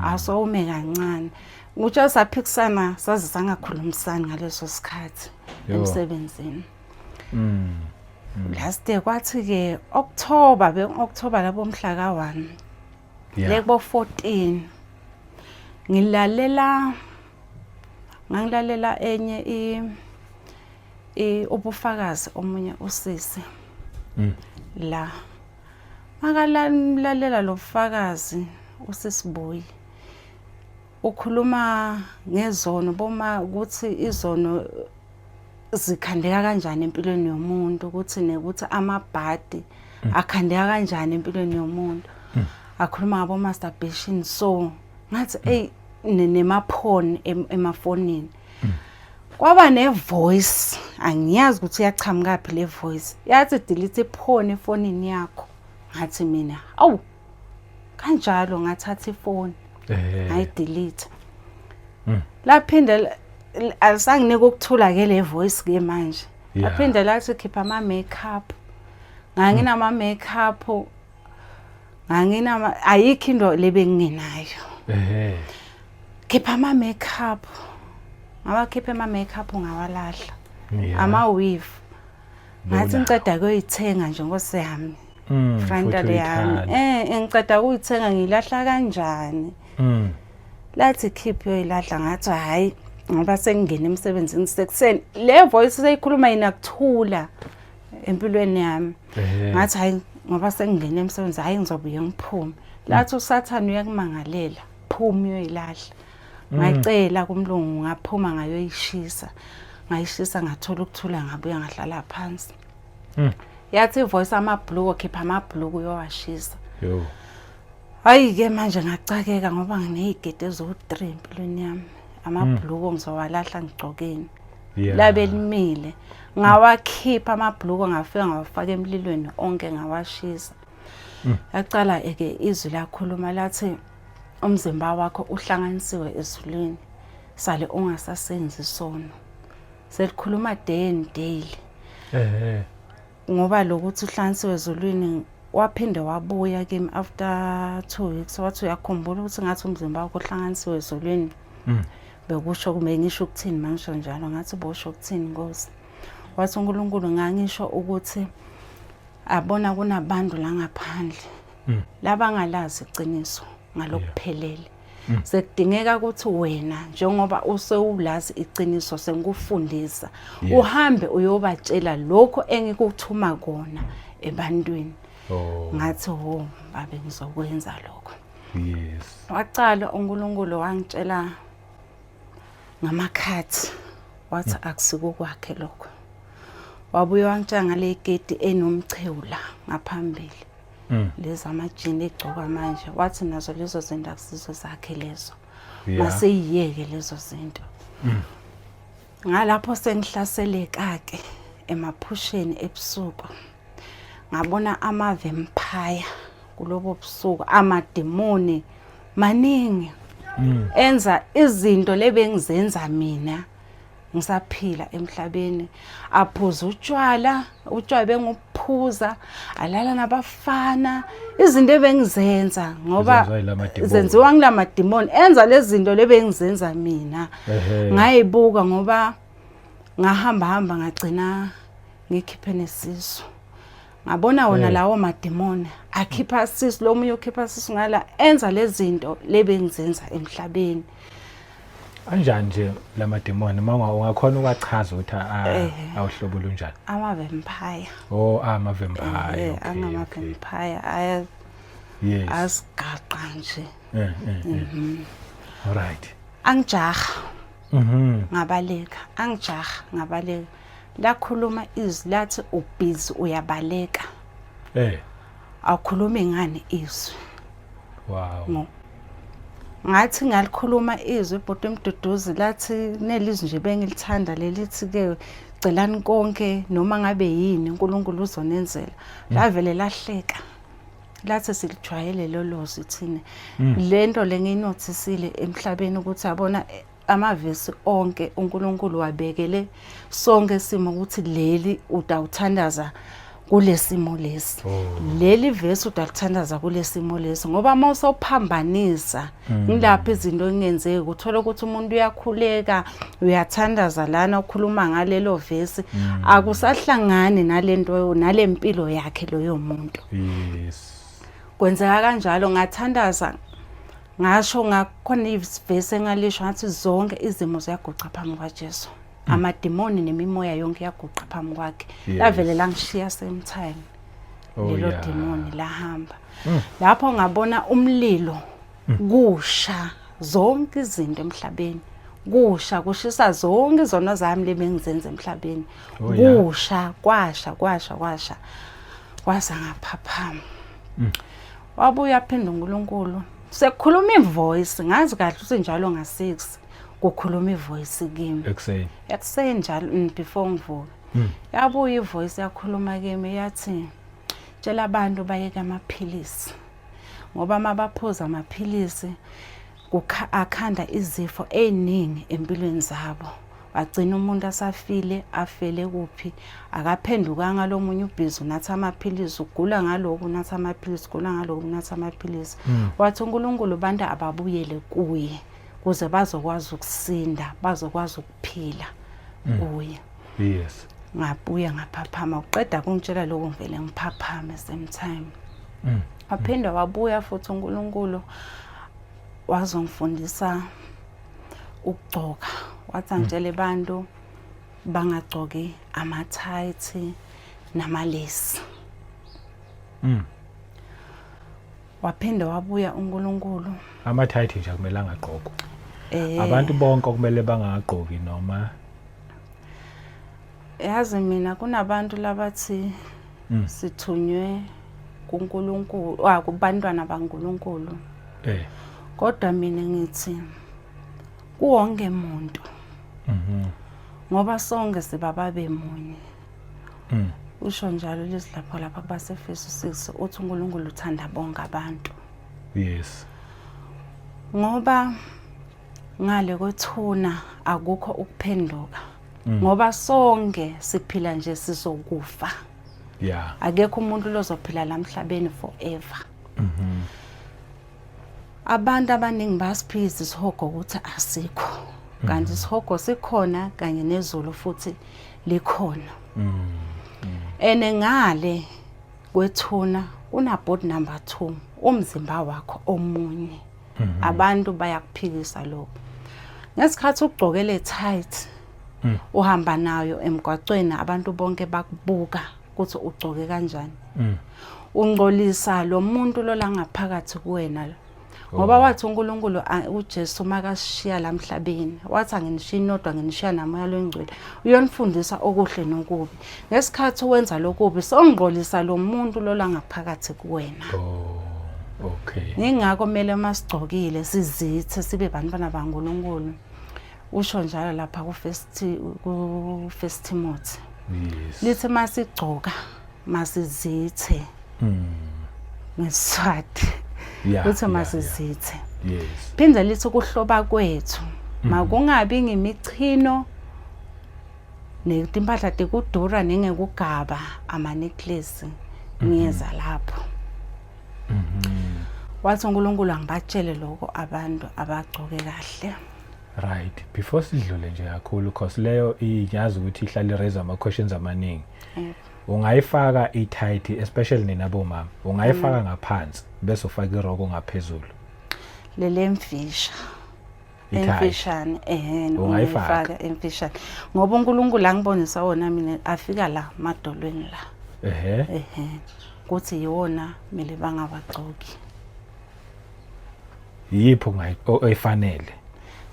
Asowume kancane. Utsho saphikisana saze sangakhulumisani ngaleso sikhathi emsebenzini. Last year kwathi ke October be October labo mhla ka 1. Lekubo 14. Ngilalela ngangilalela enye i ubufakazi omunye usisi. La makalalela lo bufakazi usisibuyi. Ukhuluma ngezono boma ukuthi izono zikhandeka kanjani empilweni yomuntu, ukuthi nekuthi amabhadi akhandeka kanjani empilweni yomuntu. Akhuluma ngabo masturbation, so ngathi ey, nemaphone emafonini. Kwaba ne voice, angiyazi ukuthi iyachamukaphi le voice, yathi delete iphone efonini yakho. Ngathi mina awu, kanjalo ngathatha ifoni ngayidelete. Laphinde alisanginika ukuthula ke le voice ke manje. Laphinde lathi khipha ama makeup. Nganginama makeup, nganginama, ayikho into lebengingenayo. Khipha ama makeup, ngawakhipha ama makeup, ngawalahla. Ama weave, ngathi ngiceda kuyithenga nje, nkosi yami, frontal futhi yami. uyithanda. Ngiceda kuyithenga, ngilahla kanjani? Lathi khiphe uyoyilahla. Ngathi hayi, ngoba sengingena emsebenzini sekuseni, le voice seyikhuluma yina kuthula empilweni yami. Ngathi hayi, ngoba sengingena emsebenzini, hayi, ngizobuye ngiphume. Lathi uSathane uyakumangalela, phuma uyoyilahla. Ngacela kumlungu, ngaphuma ngayoyishisa, ngayishisa, ngathola ukuthula, ngabuya ngahlala phansi. Yathi ivoice amabhuluko, khipha amabhuluko uyowashisa. Yo. Hayi-ke manje ngacakeka ngoba nginey'gidi eziwu-3 empilweni yami, amabhuluko ngizowalahla ngigcokeni? Labe limile, ngawakhipha amabhuluko, ngafika ngawafaka emlilweni onke, ngawashisa. Yacala-ke izwi lakhuluma lathi umzimba wakho uhlanganisiwe ezulwini, sale ungasasenzi isono. Selikhuluma day and daily. Ngoba lokuthi uhlanganisiwe ezulwini, waphinde wabuya kimi after 2 weeks, wathi uyakhumbula ukuthi ngathi umzimba wakho uhlanganisiwe ezulwini? Bekusho kumbe ngisho ukuthini mangisho njalo? Ngathi bosho ukuthini, Nkosi? Wathi uNkulunkulu ngangisho ukuthi abona kunabantu la ngaphandle labangalazi iqiniso ngalokuphelele. Sekudingeka ukuthi wena, njengoba usewulazi iqiniso, sengikufundisa, uhambe uyobatshela lokho engikuthuma kona ebantwini. Ngathi ho babe, ngizokwenza lokho. Wacala uNkulunkulu wangitshela ngamakhathi, wathi akusiko kwakhe lokho. Wabuye wangitshela ngale gate enomchewu la ngaphambili, lezi amajini egcoka manje, wathi nazo lezo zinto akusizo zakhe lezo, maseyiyeke lezo zinto. Ngalapho sengihlaseleka ke emaphusheni ebusuku, ngabona ama vampire kulobo busuku, amademoni maningi enza izinto lebengizenza mina ngisaphila emhlabeni. Aphuza utshwala, utshwala benguphuza, alala nabafana, izinto ebengizenza ngoba Zenziwa yila madimoni. Zenziwa ngilamadimoni, enza lezi zinto lebengizenza mina. Ngayibuka ngoba ngahamba hamba, ngagcina ngikhiphe nesisu. Ngabona wona lawo madimoni akhipha sisu, lo munye ukhipha sisu ngala, enza lezi zinto lebengizenza emhlabeni. Anjani nje lamademoni, uma ungakhona ukwachaza ukuthi awuhlobo lunjani? Ama-vampire. Oh, ama-vampire. Angama-vampire aya asigaqa nje. All right. Angijaha, ngabaleka, angijaha, ngabaleka. Lakhuluma izwi lathi ubhizi uyabaleka, awukhulumi ngani izwi? Ngathi ngalikhuluma izwi, bhuti Mduduzi, lathi nelizwi nje bengilithanda lelithi ke celani konke noma ngabe yini, uNkulunkulu uzonenzela. Lavele lahleka, lathi silijwayele lolo zwi thina. Lento lengiyinothisile emhlabeni ukuthi yabona amavesi onke uNkulunkulu wabekele sonke isimo, ukuthi leli utawuthandaza kulesimo lesi, leli vesi utalithandaza kulesimo lesi, ngoba uma usawuphambanisa ngilapho izinto engenzeki. Uthola ukuthi umuntu uyakhuleka, uyathandaza lana, ukhuluma ngalelo vesi, akusahlangani nalento nalempilo yakhe loyo muntu. Kwenzeka kanjalo, ngathandaza, ngasho ngakhona ivesi engalisho, ngathi zonke izimo ziyaguqa phambi kwaJesu, amadimoni nemimoya yonke iyaguqa phambi kwakhe. Lavele langishiya same time lelo demoni, lahamba. Lapho ngabona umlilo kusha. Zonke izinto emhlabeni kusha, kushisa zonke izono zami lebengizenza emhlabeni. Oh, yeah. Kusha, kwasha, kwasha, kwasha. Kwaza ngaphaphama. Wabuya aphinda uNkulunkulu. Sekukhuluma ivoice, ngazi kahle ukuthi njalo nga6 kukhuluma ivoice kimi. Ekuseni. Ekuseni njalo before ngivuka. Yabuya ivoice yakhuluma kimi yathi tshela abantu bayeke amaphilisi. Ngoba mabaphuza amaphilisi akhanda izifo eziningi empilweni zabo. Bagcina umuntu asafile, afele kuphi, akaphendukanga lo munye ubhizi unatha amaphilisi, ugula ngalokhu unatha amaphilisi, ugula ngalokhu unatha amaphilisi. Wathi uNkulunkulu abantu ababuyele kuye kuze bazokwazi ukusinda, bazokwazi ukuphila kuye. Yes. Ngabuya ngaphaphama, uqeda kungitshela lokho ngivele ngiphaphame same time. Waphinde wabuya futhi uNkulunkulu wazongifundisa ukugcoka. Wathi angitshele abantu bangagcoki ama-tight namalesi. Waphinde wabuya uNkulunkulu. Ama-tight nje akumele angagqokwa. Abantu bonke okumele bangagqoki noma Yazi mina kunabantu labathi sithunywe kuNkulunkulu, kubantwana baNkulunkulu. Kodwa mina ngithi kuwonke umuntu. Ngoba sonke sibababe munye. Usho njalo lezi lapho lapha kubaseFesu 6 uthi uNkulunkulu uthanda bonke abantu. Yes. Ngoba ngale kwethuna akukho ukuphenduka. Ngoba sonke siphila nje sizokufa. Yeah. Akekho umuntu lozophila la emhlabeni forever. Abantu abaningi basiphikisa isihogo ukuthi asikho. Kanti isihogo sikhona kanye nezulu futhi likhona. Ene ngale kwethuna kuna board number 2 umzimba wakho omunye. Abantu bayakuphikisa lokho. Ngesikhathi ugcokele tight uhamba nayo emgwaqweni abantu bonke bakubuka ukuthi ugcoke kanjani. Ungcolisa lo muntu lo la ngaphakathi kuwena lo. Ngoba wathi uNkulunkulu uJesu makasishiya la emhlabeni wathi anginishiyi nodwa nginishiya namoya longcwele uyonifundisa okuhle nokubi. Ngesikhathi wenza lokubi songqolisa lo muntu lo la ngaphakathi kuwena. Oh, okay. Ngingakho kumele masigcokile sizithe sibe bantwana baNkulunkulu. Usho njalo lapha ku First Timothy. Yes. Lithi masigcoka masizithe. NgeSiswati. Yeah, Uthi yeah, masizithe. Yes. Phinde lithi ukuhloba kwethu makungabi ngimichino netimpahla tekudura nengekugaba ama necklace ngiyeza lapho. Wathi uNkulunkulu angibatshele lokho abantu abagcoke kahle. Right. Before sidlule nje kakhulu cause leyo iyazi ukuthi ihlala raise ama questions amaningi. Ungayifaka i-tight especially nina bomama. Ungayifaka ngaphansi bese ufaka iroko ngaphezulu. Lele mfisha. I-tight. Emfishane Ungayifaka. ungayifaka emfishane ngoba uNkulunkulu angibonisa wona mina afika la madolweni la. Ehhe. Kuthi yiwona mele bangawagcoki. Yipho oyifanele.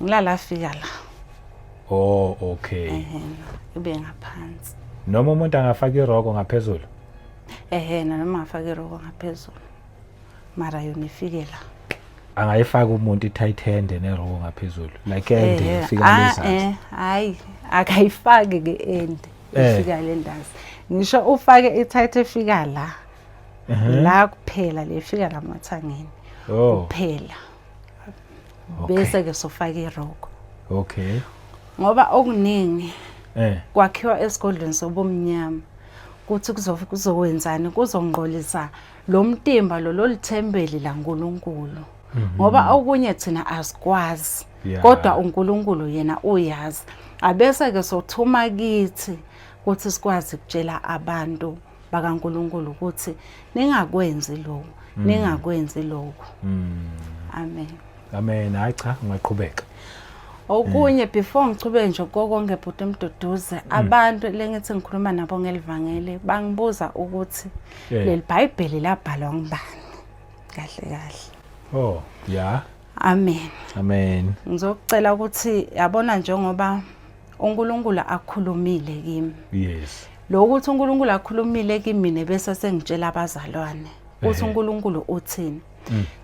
Ngilala afika la. Oh, okay. Ibe ngaphansi. Noma umuntu angafaka iroko ngaphezulu? Noma angafaka iroko ngaphezulu. Mara yona ifike la. Angayifaka umuntu i-tight hand neroko ngaphezulu. Like ende ifika lezansi. Hayi, akayifaki ke ende. Ifika le ndazi. Ngisho ufake i-tight efika la. La kuphela le ifika lamathangeni. Oh. Kuphela. Okay. Bese ke sofaka iroko. Okay. Ngoba okuningi kwakhiwa esigodlweni sobumnyama. Kuthi kuzokwenzani, kuzongqolisa lo mtimba lo lolithembeli laNkulunkulu. Ngoba okunye thina asikwazi. Kodwa uNkulunkulu yena uyazi. Abese ke sothuma kithi ukuthi sikwazi ukutshela abantu bakaNkulunkulu ukuthi ningakwenzi lokho, ningakwenzi lokho. Amen. Amen. Hayi cha, ungaqhubeka. Okunye before ngichube nje konke bhuti Mduduzi, abantu lengithi ngikhuluma nabo ngelivangeli bangibuza ukuthi leli Bhayibheli labhalwa ngubani kahle kahle. Oh, yeah. Amen. Amen. Ngizokucela ukuthi yabona njengoba uNkulunkulu akhulumile kimi. Yes. Lokuthi uNkulunkulu akhulumile kimi mina bese sengitshela abazalwane ukuthi uNkulunkulu uthini.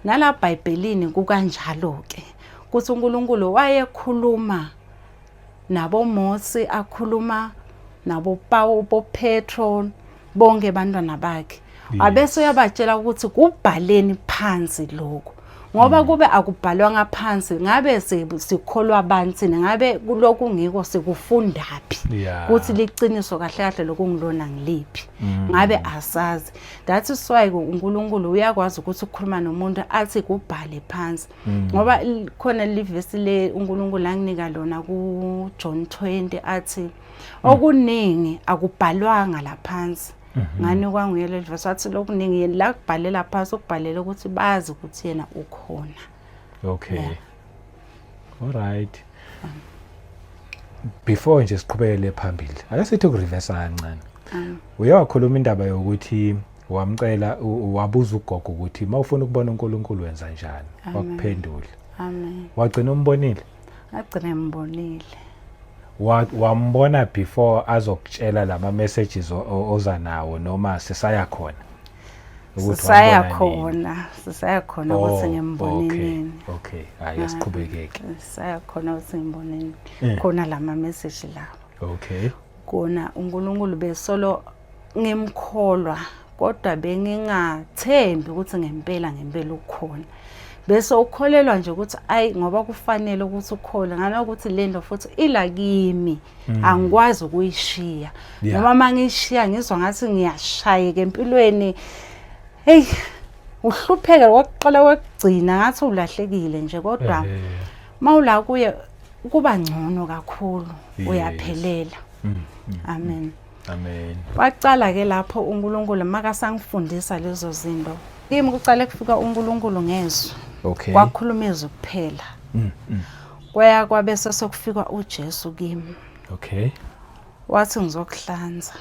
Nala Bhayibhelini kukanjalo ke. Kuthi uNkulunkulu wayekhuluma nabo Mose akhuluma nabo Paul bo Petro bonke abantwana bakhe. Abese uyabatshela ukuthi kubhaleni phansi lokho. Ngoba kube akubhalwanga phansi ngabe sikholwa abantu ngabe kulokhu ngiko sikufundaphi ukuthi liqiniso kahle kahle lokungilona ngiliphi ngabe asazi. That is why uNkulunkulu uyakwazi ukuthi ukukhuluma nomuntu athi kubhale phansi. Ngoba khona livesi le uNkulunkulu anginika lona ku John 20 athi okuningi akubhalwanga la phansi. Ngani kwanguye leli verse wathi lokuningi yena la kubhalela phansi ukubhalela ukuthi bazi ukuthi yena ukhona. Okay. Yeah. All right. Before nje siqhubekele phambili, ake sithi ukureverse kancane. Uye wakhuluma indaba yokuthi wamcela wabuza ugogo ukuthi mawufuna ukubona uNkulunkulu wenza njani, wakuphendula. Amen. Wagcina umbonile? Ngagcina ngimbonile. Wambona before azokutshela lama messages oza nawo noma sisaya khona? Sisaya khona, sisaya khona ukuthi ngimbone nini. Okay, hayi asiqhubekeke. Sisaya khona ukuthi ngimbone nini. Khona lama message lawo. Okay. Kona uNkulunkulu besolo ngimkholwa kodwa bengingathembi ukuthi ngempela ngempela ukhona. Bese ukholelwa nje ukuthi ayi ngoba kufanele ukuthi ukhole ngalokuthi lento futhi ila kimi angikwazi ukuyishiya. Noma mangishiya ngizwa ngathi ngiyashayeka empilweni. Hey, uhlupheke wokuqala wokugcina ngathi ulahlekile nje kodwa mawula kuye kuba ngcono kakhulu uyaphelela. Amen. Amen. Waqala ke lapho uNkulunkulu makasangifundisa lezo zinto. Kimi kuqale kufika uNkulunkulu ngezwi. Okay. Kwakhuluma izwi kuphela. Kwaya kwabe sesokufika uJesu kimi. Okay. Wathi ngizokuhlanza.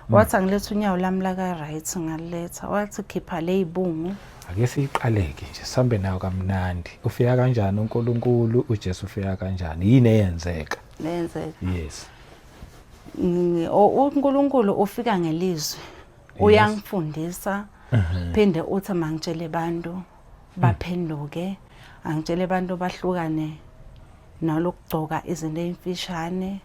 Wathi angilethe unyawo lami la ka right ngaliletha. Wathi khipha lezibungu. Ake siyiqaleke nje sihambe nayo kamnandi. Ufika kanjani uNkulunkulu, uJesu ufika kanjani? Yini eyenzeka? Lenzeka. Yes. uNkulunkulu ufika ngelizwi. Uyangifundisa. Phinde uthi mangitshele abantu baphenduke, angitshele abantu bahlukane nalokugcoka izinto ezimfishane.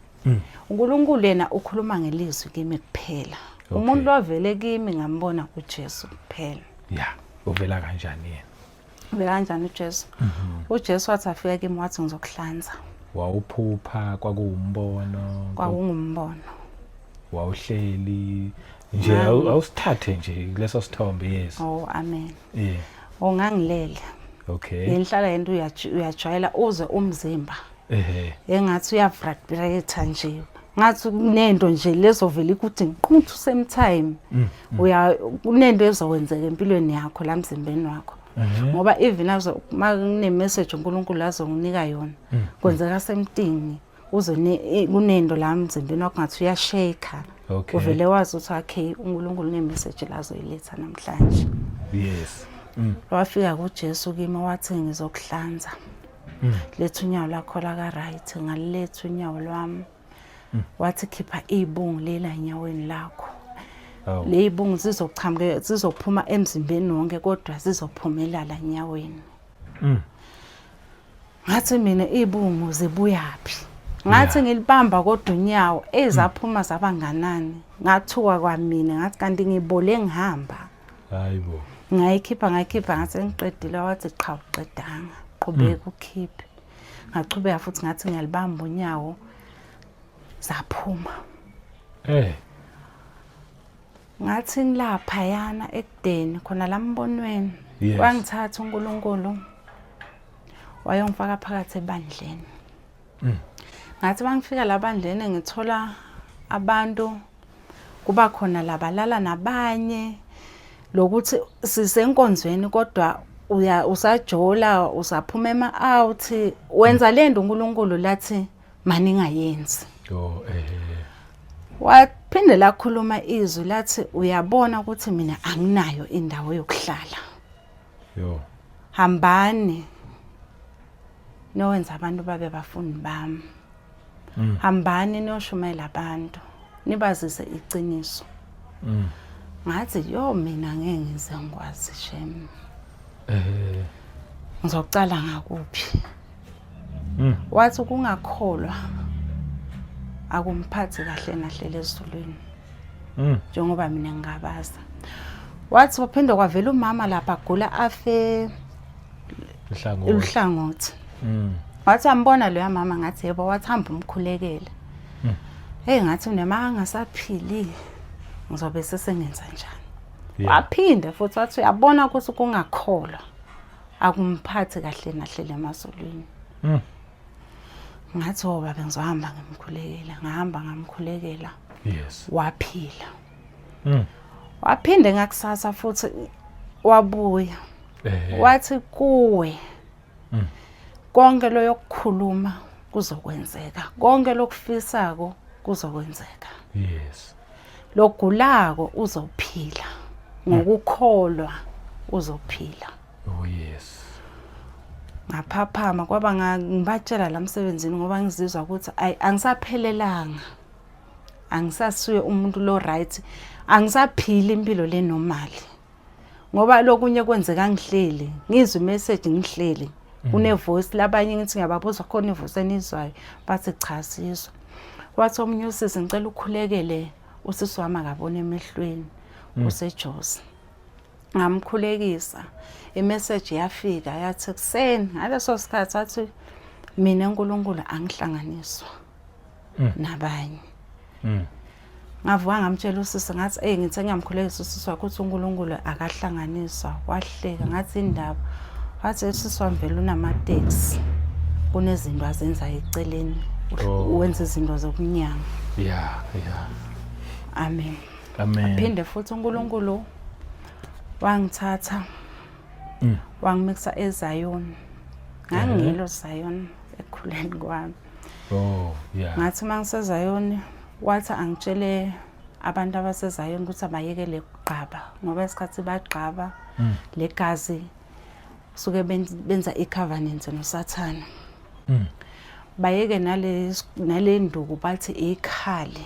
uNkulunkulu yena ukhuluma ngelizwi kimi kuphela. Umuntu wavele kimi ngambona uJesu kuphela. Yeah, uvela kanjani yena? Uvela kanjani uJesu? uJesu wathi afika kimi wathi ngizokuhlanza. Wawuphupha kwakuwumbono? Kwakungumbono. Wawuhleli nje awusithathe nje leso sithombe yes. Oh amen. Yeah. Ongangilele. Okay. Ngenhlala yento uyajwayela uze umzimba. Engathi uyavibrate nje. Ngathi kunento nje lezovela ukuthi ngiqhuthu same time. Uya kunento ezokwenzeka empilweni yakho la emzimbeni wakho. Ngoba even azo makune message uNkulunkulu azonginika yona. Kwenzeka same thing. Uze kunento la emzimbeni wakho ngathi uyashake. Uvele wazi ukuthi okay uNkulunkulu une message la azoyiletha namhlanje. Yes. Wafika kuJesu kimi wathi ngizokuhlanza. Letha unyawo lakho la ka right, ngaliletha unyawo lwami. Wathi khipha izibungu lela enyaweni lakho. Lezibungu zizoqhamuka zizophuma emzimbeni wonke kodwa zizophumela la enyaweni. Ngathi mina izibungu zibuyaphi? Ngathi ngilibamba kodwa unyawo ezaphuma zabanganani. Ngathuka kwamina ngathi kanti ngibole ngihamba. Hayibo. Ngayikhipha ngathi ngiqedile wathi cha uqedanga. Qhubeka ukhiphe. Ngachubeka futhi ngathi ngiyalibamba unyawo zaphuma. Ngathi ngilapha yana ekudeni khona lambonweni. Wangithatha uNkulunkulu wayongifaka phakathi ebandleni. Ngathi bangifika la bandleni ngithola abantu kuba khona labalala nabanye lokuthi sisenkonzweni kodwa uya usajola usaphuma ema out wenza lento uNkulunkulu lathi maningayenzi. Oh Waphinde lakhuluma izwi lathi uyabona ukuthi mina anginayo indawo yokuhlala. Yo. Hambani nowenza abantu babe bafundi bami. Hambani niyoshumayela abantu nibazise iqiniso. Ngathi yo mina ngeke ngize ngikwazi shem. Ngizocala ngakuphi? Wathi ukungakholwa akumphathi kahle nahlele ezulwini. Njengoba mina ngingabaza. Wathi waphinde kwavela umama lapha agula afe Uhlangothi. Uhlangothi. Wathi ambona loya mama, ngathi yebo, wathi hamba umkhulekele. Hey, ngathi noma angasaphili ngizobe sesengenza njani? Waphinde futhi wathi uyabona ukuthi kungakholwa akumphathi kahle nahlele emazulwini. Ngathi oh baba, ngizohamba ngimkhulekela. Ngahamba ngamkhulekela. Waphila. Waphinde ngakusasa futhi wabuya. Wathi kuwe konke loyokukhuluma kuzokwenzeka, konke lokufisako kuzokwenzeka. Logulako uzophila, ngokukholwa uzophila. Oh yes. Ngaphaphama, kwaba ngibatshela la msebenzini ngoba ngizizwa ukuthi ayi, angisaphelelanga, angisasuye umuntu lo right, angisaphili impilo le normal, ngoba lokunye kwenzeka ngihleli ngizwe imessage, ngihleli kune voice labanye, ngithi ngiyababuza khona ivoice enizwayo, bathi cha, sizwa. Wathi omunye usisi, ngicela ukhulekele usisi wami, akabona emehlweni, useJozi. Ngamkhulekisa, imessage yafika yathi kuseni ngaleso sikhathi, athi mina uNkulunkulu angihlanganiswa nabanye. Ngavuka ngamtshela usisi, ngathi ey, ngithe ngiyamkhulekisa usisi wakho, uthi uNkulunkulu akahlanganiswa. Wahleka, ngathi indaba, wathi usisi wami vele unamateksi, kunezinto azenzayo eceleni. Wenza izinto zokunyanga. Amen. Amen. Phinde futhi uNkulunkulu wangithatha wangimikisa eZion. Ngangilo Zion ekukhuleni kwami. Ngathi uma ngiseZion, wathi angitshele abantu abaseZion ukuthi abayekele ukugqaba, ngoba isikhathi bagqaba legazi suke benza icovenant noSathane. Bayeke nale nduku bathi ikhali.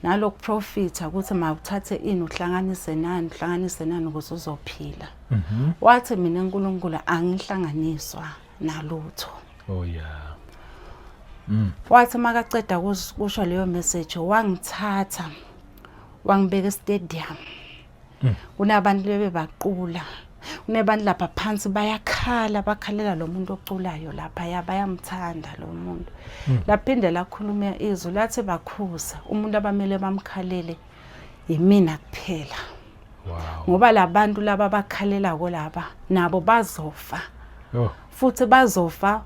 Nalokuprofitha ukuthi mawuthathe ini uhlanganise nani, uhlanganise nani ukuze uzophila. Wathi mina uNkulunkulu angihlanganiswa nalutho. Wathi makaceda kusho leyo message, wangithatha wangibeka estadium. Kunabantu bebebaqula, kunebantu lapha phansi bayakhala, bakhalela lo muntu oculayo lapha, ya, bayamthanda lo muntu. Laphinde lakhuluma izwi lathi bakhuza umuntu abamele bamkhalele yimina kuphela. Ngoba labantu laba abakhalelako laba nabo bazofa. Futhi bazofa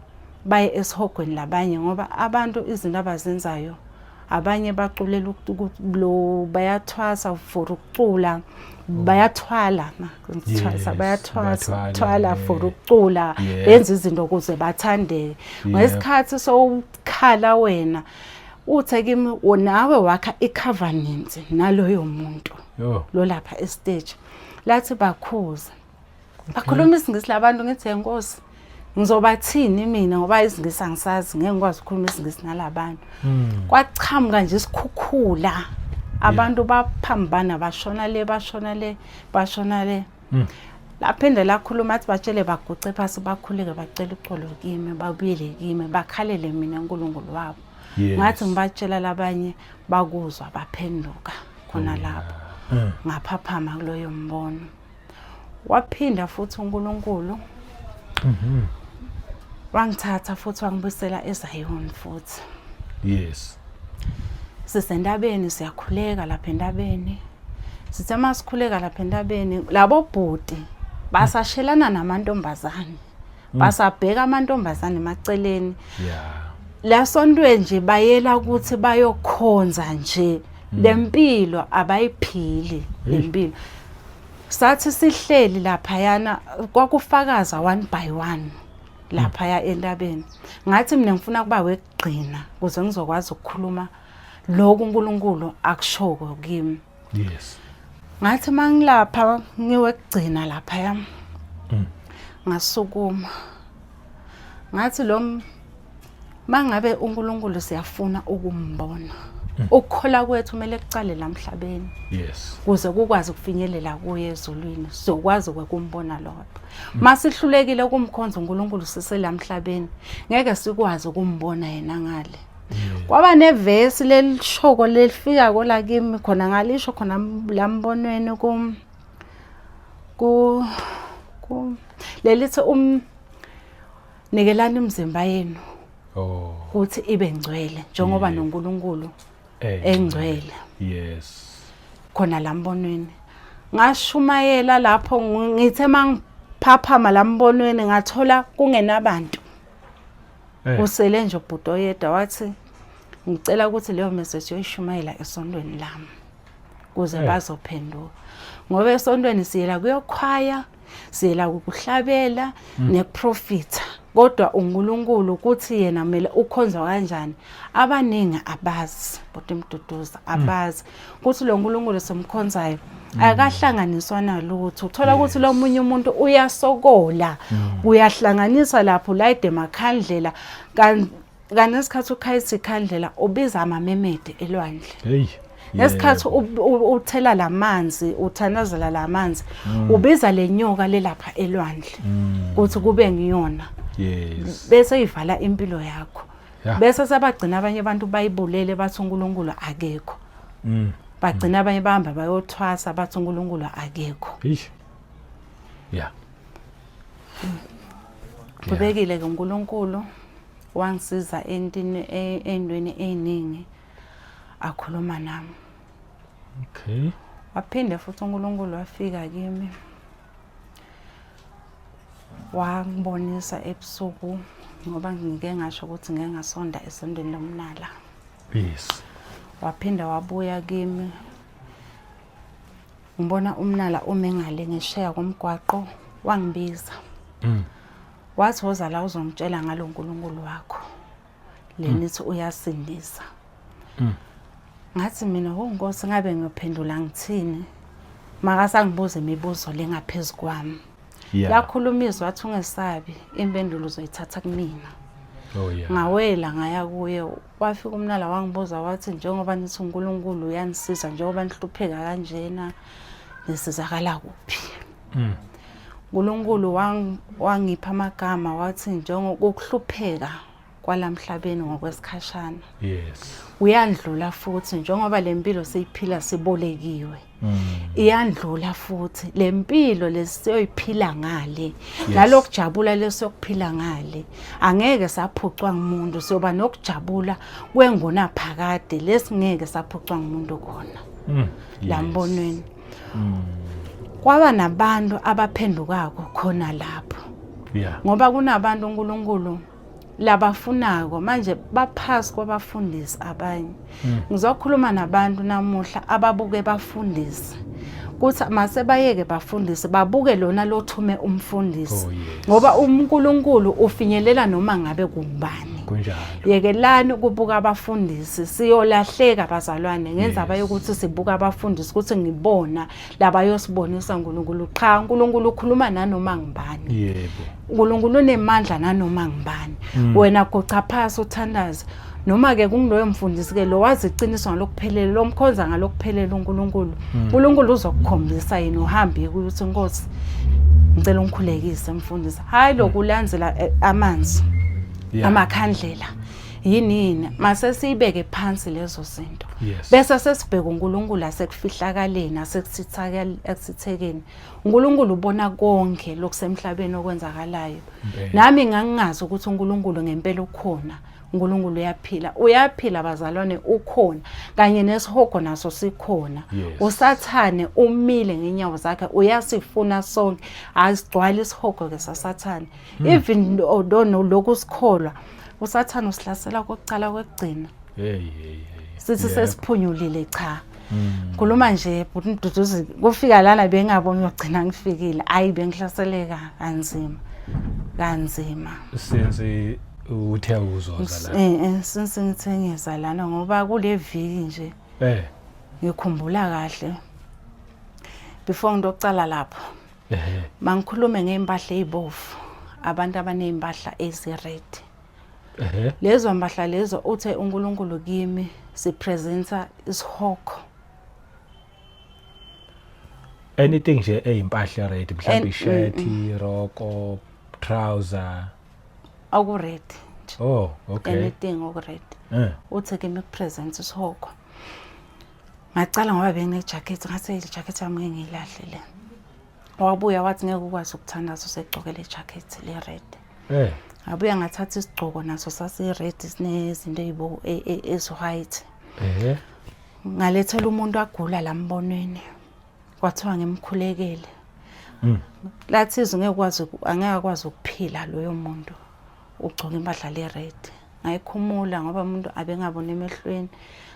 baye esihogweni labanye, ngoba abantu izinto abazenzayo, abanye baculela lo, bayathwasa for ukucula, bayathwala na thwasa, bayathwasa, thwala for ukucula, benza izinto ukuze bathandeke. Ngesikhathi sowukhala wena uthe kimi nawe wakha icovenant naloyo muntu lo lapha estage. Lathi bakhuza, bakhuluma isiNgisi labantu, ngithi enkosi, ngizobathini mina ngoba isiNgisi angisazi, ngeke ngikwazi ukukhuluma isiNgisi nalabantu. Kwachamuka nje isikhukhula, abantu baphambana, bashona le, bashona le, bashona le. Laphinde lakhuluma athi batshele baguce phasi, bakhuleke, bacela uxolo kimi, babuyele kimi, bakhalele mina uNkulunkulu wabo. Ngathi ngibatshela labanye bakuzwa, baphenduka khona lapho. Ngaphaphama kuloyo mbono. Waphinda futhi uNkulunkulu wangithatha futhi wangibuyisela eZion futhi. Sisentabeni, siyakhuleka lapha entabeni. Sithe masikhuleka lapha entabeni, labo bhuti basashelana namantombazane, basabheka amantombazane emaceleni. Lasontweni nje bayela ukuthi bayokhonza nje, lempilo abayiphili lempilo. Sathi sihleli laphayana, kwakufakaza one by one laphaya entabeni. Ngathi mina ngifuna kuba wekugcina ukuze ngizokwazi ukukhuluma lokhu uNkulunkulu akushoko kimi. Ngathi mangilapha ngiwekugcina laphaya, Ngasukuma ngathi lo mangabe uNkulunkulu siyafuna ukumbona, ukukhola kwethu kumele kucale la emhlabeni. Kuze kukwazi ukufinyelela kuye ezulwini, sizokwazi ukumbona lodwa. Masihlulekile ukumkhonza uNkulunkulu sisela emhlabeni, ngeke sikwazi ukumbona yena ngale. Kwaba nevesi lelishoko lelifika kola kimi khona, ngalisho khona lambonweni ku ku ku lelithi nikelani imizimba yenu ukuthi ibe ngcwele njengoba noNkulunkulu engcwele. Khona lambonweni ngashumayela lapho, ngithe mangiphaphama lambonweni ngathola kungenabantu. Kusele nje ubhuti oyedwa, wathi ngicela ukuthi leyo message uyishumayela esontweni lami kuze bazophenduka, ngoba esontweni siyela kuyokhwaya, siyela ukuhlabela nekuprofitha, kodwa uNkulunkulu ukuthi yena kumele ukhonzwa kanjani abaningi abazi. Bhuti Mduduza, abazi ukuthi lo nkulunkulu simkhonzayo akahlanganiswa nalutho. Uthola ukuthi lo munye umuntu uyasokola, uyahlanganisa lapho layide makhandlela, kanti ngesikhathi ukhayisa ikhandlela ubiza amamemede elwandle. Hey. Ngesikhathi uthela lamanzi, uthandazela lamanzi, ubiza lenyoka lelapha elwandle ukuthi kube ngiyona. Bese ivala impilo yakho. Bese sebagcina abanye abantu bayibulele, bathi uNkulunkulu akekho. Bagcina abanye bahamba bayothwasa, bathi uNkulunkulu akekho. Eish. Yeah. Kubekile ke uNkulunkulu wangisiza entini endweni eziningi, akhuluma nami. Waphinde futhi uNkulunkulu wafika kimi, wangibonisa ebusuku, ngoba ngike ngasho ukuthi ngeke ngasonda esondweni lomnala. Waphinda wabuya kimi, ngibona umnala ume ngale ngesheya komgwaqo, wangibiza. Wathi woza la uzongitshela ngalo nkulunkulu wakho lenithi uyasindisa. Ngathi mina, "Wo Nkosi, ngabe ngiyophendula ngithini makasangibuza imibuzo lengaphezu kwami?" Lakhuluma izwi, wathi ungesabi, impendulo uzoyithatha kumina. Ngawela ngaya kuye, wafika umnala wangibuza, wathi njengoba nithi uNkulunkulu uyanisiza, njengoba nihlupheka kanjena, nisizakala kuphi? uNkulunkulu wangipha amagama, wathi njengokuhlupheka kwalamhlabeni ngokwesikhashana. Uyandlula futhi, njengoba lempilo siyiphila sibolekiwe. Iyandlula futhi lempilo lesiyoyiphila ngale. Nalokujabula lesokuphila ngale angeke saphucwa ngumuntu, siyoba nokujabula kwengona phakade lesingeke saphucwa ngumuntu khona. Lambonweni kwaba nabantu abaphendukako khona lapho. Ngoba kunabantu uNkulunkulu labafunako manje baphasi kwabafundisi abanye. Ngizokhuluma nabantu namuhla ababuke bafundisi kuthi mase bayeke bafundisi, babuke lona lothume umfundisi. Ngoba uNkulunkulu ufinyelela noma ngabe kungubani. Kunjalo. Yekelani ukubuka abafundisi, siyolahleka bazalwane ngendzaba yokuthi sibuka abafundisi ukuthi ngibona labayosibonisa uNkulunkulu. Cha, uNkulunkulu ukhuluma nanoma ngubani. uNkulunkulu unemandla nanoma ngubani. Wena guca phasi uthandaze, noma ke kungiloyo mfundisi ke lo wazi iqiniso ngalokuphelele, lo mkhonza ngalokuphelele uNkulunkulu. uNkulunkulu uzokukhombisa yena, uhambe ukuthi Nkosi ngicela ungikhulekise mfundisi. Hayi lokulandzela amanzi, amakhandlela, yini yini, mase siyibeke phansi lezo zinto. Bese sesibheka uNkulunkulu asekufihlakaleni, asekusithekeni. uNkulunkulu ubona konke lokusemhlabeni okwenzakalayo. Nami ngangingazi ukuthi uNkulunkulu ngempela ukhona. uNkulunkulu uyaphila, uyaphila bazalwane, ukhona, kanye nesihogo naso sikhona. USathane umile ngenyawo zakhe, uyasifuna sonke, asigcwala isihogo ke saSathane. Even though lokhu sikholwa, uSathane usihlasela kokucala kwekugcina. Hey hey hey. Sithi sesiphunyulile, cha. Khuluma nje bhuti Mduduzi, kufika lana bengaboni uyogcina ngifikile. Ayi, bengihlaseleka kanzima. Kanzima. Since uthe uzoza la. Since ngithe ngiza lana, ngoba kule viki nje. Ngikhumbula kahle. Before ngidocala lapho. Mangikhulume ngey'mpahla ey'bovu, abantu abaney'mpahla ezi-red. Lezo mpahla lezo uthe uNkulunkulu kimi sipresenta isihogo. Anything nje eyimpahla red, mhlawumbe ishirt, iroko, trouser. Oku-red nje. Oh, okay. Anything oku-red. Uthe kimi kupresent isihogo. Ngacala ngoba benginejacket, ngathi le jacket yami ngeke ngiyilahle le. Wabuya wathi ngeke ukwazi ukuthandaza usegcoke le jacket le red. Ngabuya ngathatha isigcoko naso sasi-red sinezinto ey'bo ezi-white. Ngalethela umuntu agula la mbonweni. Kwathiwa ngimkhulekele. Lathi izwi ngeke ukwazi, angeke akwazi ukuphila loyo muntu ugcoka impahla le red. Ngayikhumula ngoba umuntu abengaboni emehlweni.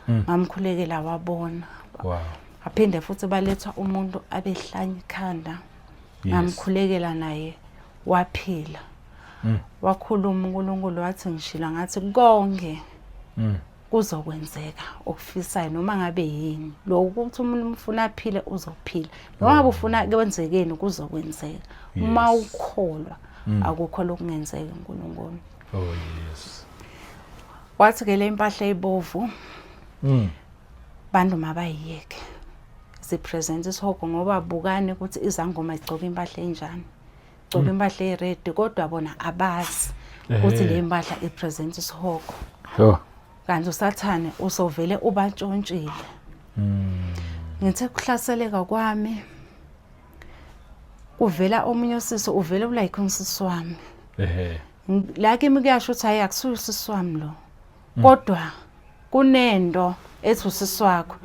Ngamkhulekela wabona. Wow. Aphinde futhi balethwa umuntu abehlanya ikhanda. Ngamkhulekela naye waphila. Wakhuluma uNkulunkulu wathi ngishilo ngathi konke kuzokwenzeka okufisayo noma ngabe yini. Lokhu ukuthi umuntu umfuna aphile uzophila. Noma ngabe ufuna kwenzekeni kuzokwenzeka. Uma ukholwa akukho lokungenzeka uNkulunkulu. Oh yes. Wathi ke le impahla eyibovu bantu mabayiyeke. Sipresent isihogo ngoba bukani ukuthi izangoma zigcoka impahla enjani. Gcoka impahla ered kodwa bona abazi ukuthi le impahla ipresent isihogo. Sure. Kanti uSathane usovele ubantshontshile. Ngithe kuhlaseleka kwami kuvela omunye usisi, uvele ulike usisi wami. La kimi kuyasho ukuthi hayi akusuye usisi wami lo. Kodwa kunento ethi usisi wakho.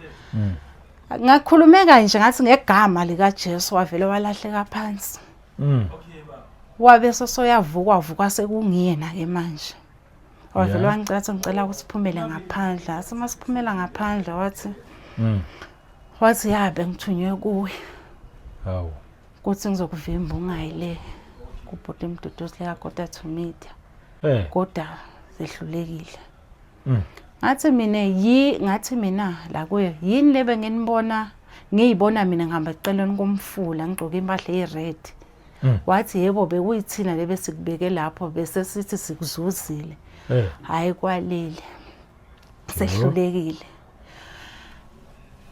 Ngakhulumeka nje ngathi ngegama lika Jesu wavele walahleka phansi. Wabe soyavuka, wavuka sekungiyena ke manje. Wavele wangicela ukuthi ngicela ukuthi siphumele ngaphandle. Athi uma siphumela ngaphandle wathi wathi ya bengithunywe kuwe. Hawu. Kuthi ngizokuvimba ungayi le kubhuti Mduduzi le kaKota to Media. Kodwa zehlulekile. Ngathi mina yi ngathi mina la kuyo yini le benginibona ngiyibona mina ngihamba eceleni komfula ngigcoke impahla eyired. Wathi yebo bekuyithina le besikubeke lapho bese sithi sikuzuzile. Hayi kwalile. Sehlulekile.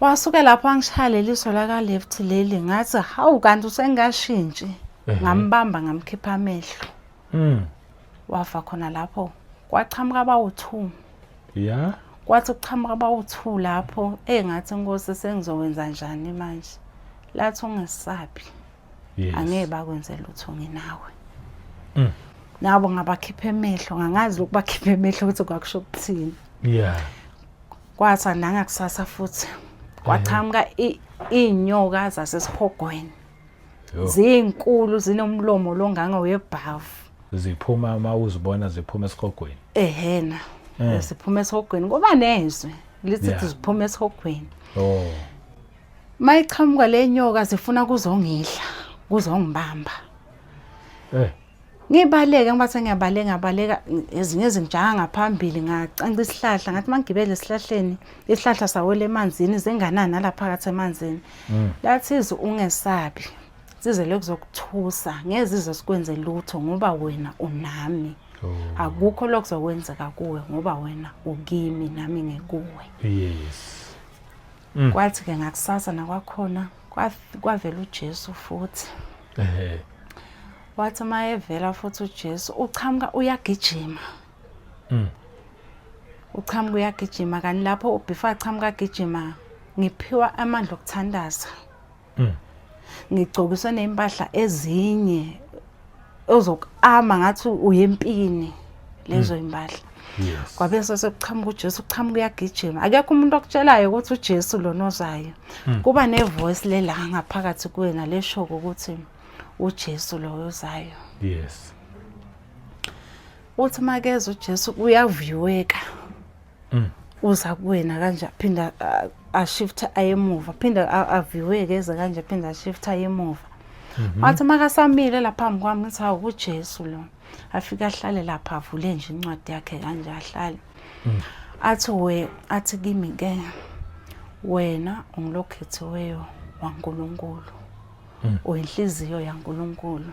Wasuke lapho angishaya leliso la ka left leli ngathi hawu kanti usengashintshi. Ngambamba ngamkhipha amehlo. Wafa khona lapho kwaqhamuka abawu2. Yeah. Kwathi kuqhamuka abawu2 lapho engathi inkosi sengizowenza njani manje. Lathi ungesabi. Yes. Angeke bakwenze lutho nginawe. Nabo ngabakhipha emehlo, ngangazi ukubakhipha emehlo ukuthi kwakusho ukuthini. Yeah. Kwatha nangakusasa futhi kwaqhamuka inyoka zasesihogweni. Zinkulu zinomlomo longanga webhavu. Ziphuma uma uzibona ziphuma esihogweni. Ehena. Ziphuma esihogweni ngoba nezwe lithi ziphuma esihogweni. Oh. Mayiqhamuka le nyoka zifuna kuzongidla, kuzongibamba. Ngibaleke ngibathe ngiyabaleka ngabaleka ezinye izinjanga ngaphambili ngacanca isihlahla ngathi mangigibele esihlahleni isihlahla sawela emanzini zinganani nalapha phakathi emanzini. Lathi izwi ungesabi size lokuzokuthusa ngeze ize sikwenze lutho ngoba wena unami. Akukho lokuzokwenzeka kuwe ngoba wena ukimi nami ngekuwe. Yes. Kwathi ke ngakusasa nakwakhona kwavela uJesu futhi. Wathi mayevela futhi uJesu uqhamuka uyagijima. Uqhamuka uyagijima kanti lapho before aqhamuka agijima ngiphiwa amandla okuthandaza. Ngigcokiswe nempahla ezinye ozokuama ngathi uyempini lezo impahla. Yes. Kwabe sekuqhamuka uJesu, uqhamuka uyagijima. Akekho umuntu okutshelayo ukuthi uJesu lona ozayo. Kuba nevoice lela ngaphakathi kuwena leshoko ukuthi uJesu lo ozayo. Yes. Uthi makeza uJesu uyaviweka. Uza kuwena kanje aphinda ashift ayemuva, phinda aviweke eze kanje phinda ashift ayemuva. Wathi makasamile lapha phambi kwami ngithi hawu uJesu lo. Afika ahlale lapha avule nje incwadi yakhe kanje ahlale. Athi we athi kimi ke wena ungilokhethiweyo waNkulunkulu. Uyinhliziyo yaNkulunkulu.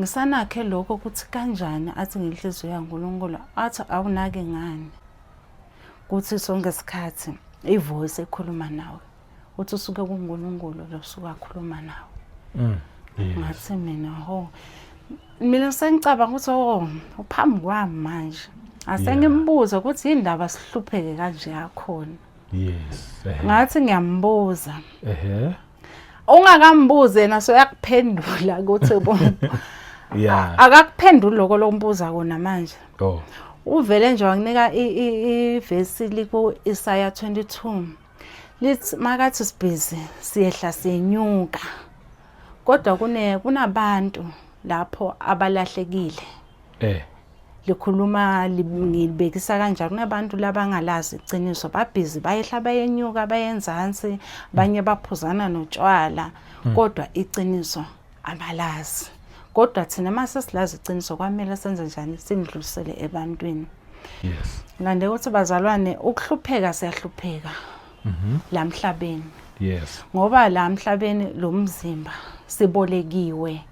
Ngisanakhe lokho ukuthi kanjani athi ngenhliziyo yaNkulunkulu, athi awunake ngani kuthi sonke isikhathi ivoice ekhuluma nawe, uthi usuke kuNkulunkulu lo suka akhuluma nawe. Ngathi mina ho, mina sengicabanga ukuthi oh, uphambi kwami manje, asengimbuza ukuthi indaba sihlupheke kanje yakhona. Ngathi ngiyambuza. Ungakambuzi yena soyakuphendula ukuthi akakuphenduli lokho lombuza kona manje. Oh. Uvele nje wanginika ivesi liku Isaya 22. Lithi makathi sibhizi siyehla siyenyuka. Kodwa kune kunabantu lapho abalahlekile. Likhuluma ngilibekisa kanjalo, kunabantu labangalazi iqiniso, babhizi bayehla bayenyuka bayenzansi, abanye baphuzana notshwala, kodwa iqiniso abalazi. Kodwa thina mase silazi iqiniso kwamele senze njani, sindlulisele ebantwini. Ngande ukuthi bazalwane, ukuhlupheka siyahlupheka la emhlabeni. Ngoba la emhlabeni lo mzimba sibolekiwe,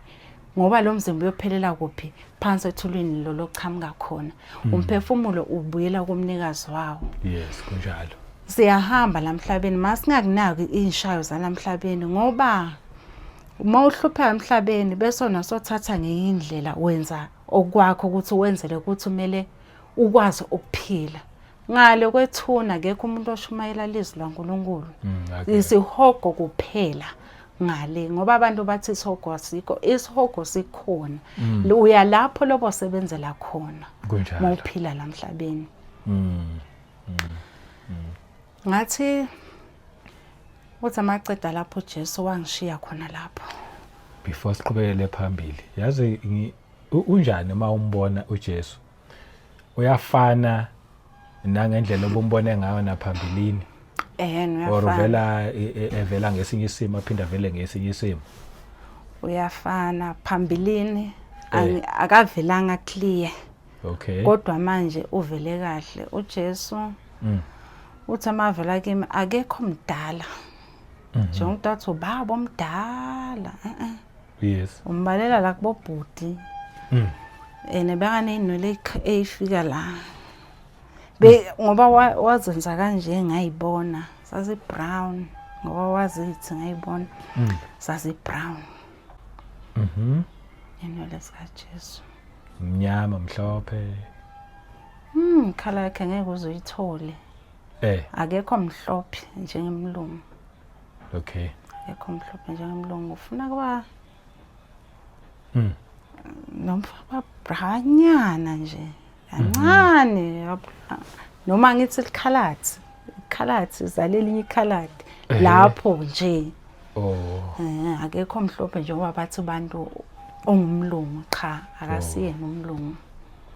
ngoba lo mzimba uyophelela kuphi? Phansi ethulwini lo lochamuka khona. Umphefumulo ubuyela kumnikazi wawo. Yes, kunjalo. Siyahamba la emhlabeni, masingakunaki inshayo zalamhlabeni, ngoba uma uhlupheka emhlabeni bese nasothatha ngenye indlela wenza okwakho ukuthi wenzele ukuthi kumele ukwazi ukuphila. Ngale kwethuna akekho umuntu oshumayela lizwi laNkulunkulu. Isihogo kuphela ngale, ngoba abantu bathi isihogo asikho, isihogo sikhona. Uya lapho lobo sebenzela khona. Kunjalo. Mawuphila la emhlabeni. Ngathi uthi amaceda lapho Jesu wangishiya khona lapho. Before siqhubekele phambili, yazi unjani uma umbona uJesu? Uyafana nangendlela obumbone ngayo naphambilini? Uyafana. Or uvela evela ngesinye isimo aphinda vele ngesinye isimo? Uyafana phambilini, akavelanga clear. Kodwa manje uvele kahle uJesu. Uthi amavela kimi akekho mdala. Njengomuntu athi ubaba omdala. Umbalela la kubobhuti. Ene bekaneyinwele eyifika la. Be ngoba wazenza kanje ngayibona, sazi brown, ngoba wazithi ngayibona. Sazi brown. Inwele zikaJesu. Mnyama, mhlophe. Khala yakhe ngeke uze uyithole. Akekho mhlophe njengemlungu. Akekho mhlophe njengemlungu. Ufuna kuba nomfaka branyana nje. Kancane. Noma ngithi likhalathi. Ikhalathi zalelinye ikhalathi lapho nje. Akekho mhlophe njengoba bathi abantu ongumlungu, cha akasiyena umlungu.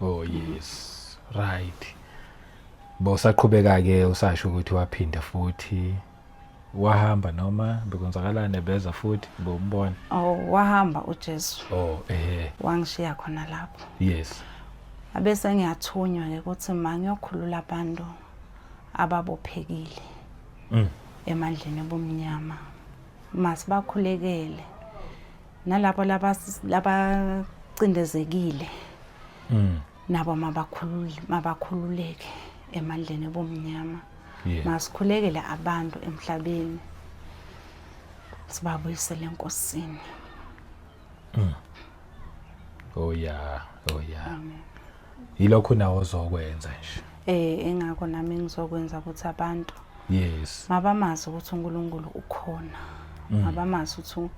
Oh yes. Right. Bosaqhubeka ke usasho ukuthi waphinda futhi wahamba noma bekwenzakalani beza futhi bombona? Oh, wahamba uJesu. Oh. Wangishiya khona lapho. Abese ngiyathunywa ke ukuthi mangiyokhulula abantu ababophekile. Emandleni obumnyama. Masibakhulekele. Nalabo labacindezekile. Nabo mabakhululeke emandleni obumnyama. Masikhulekele abantu emhlabeni. Sibabuyisele eNkosini. Oh yeah, oh yeah. Amen. Yilokho nawo ozokwenza nje. Engakho nami ngizokwenza ukuthi abantu mabamazi ukuthi uNkulunkulu ukhona. Mabamazi ukuthi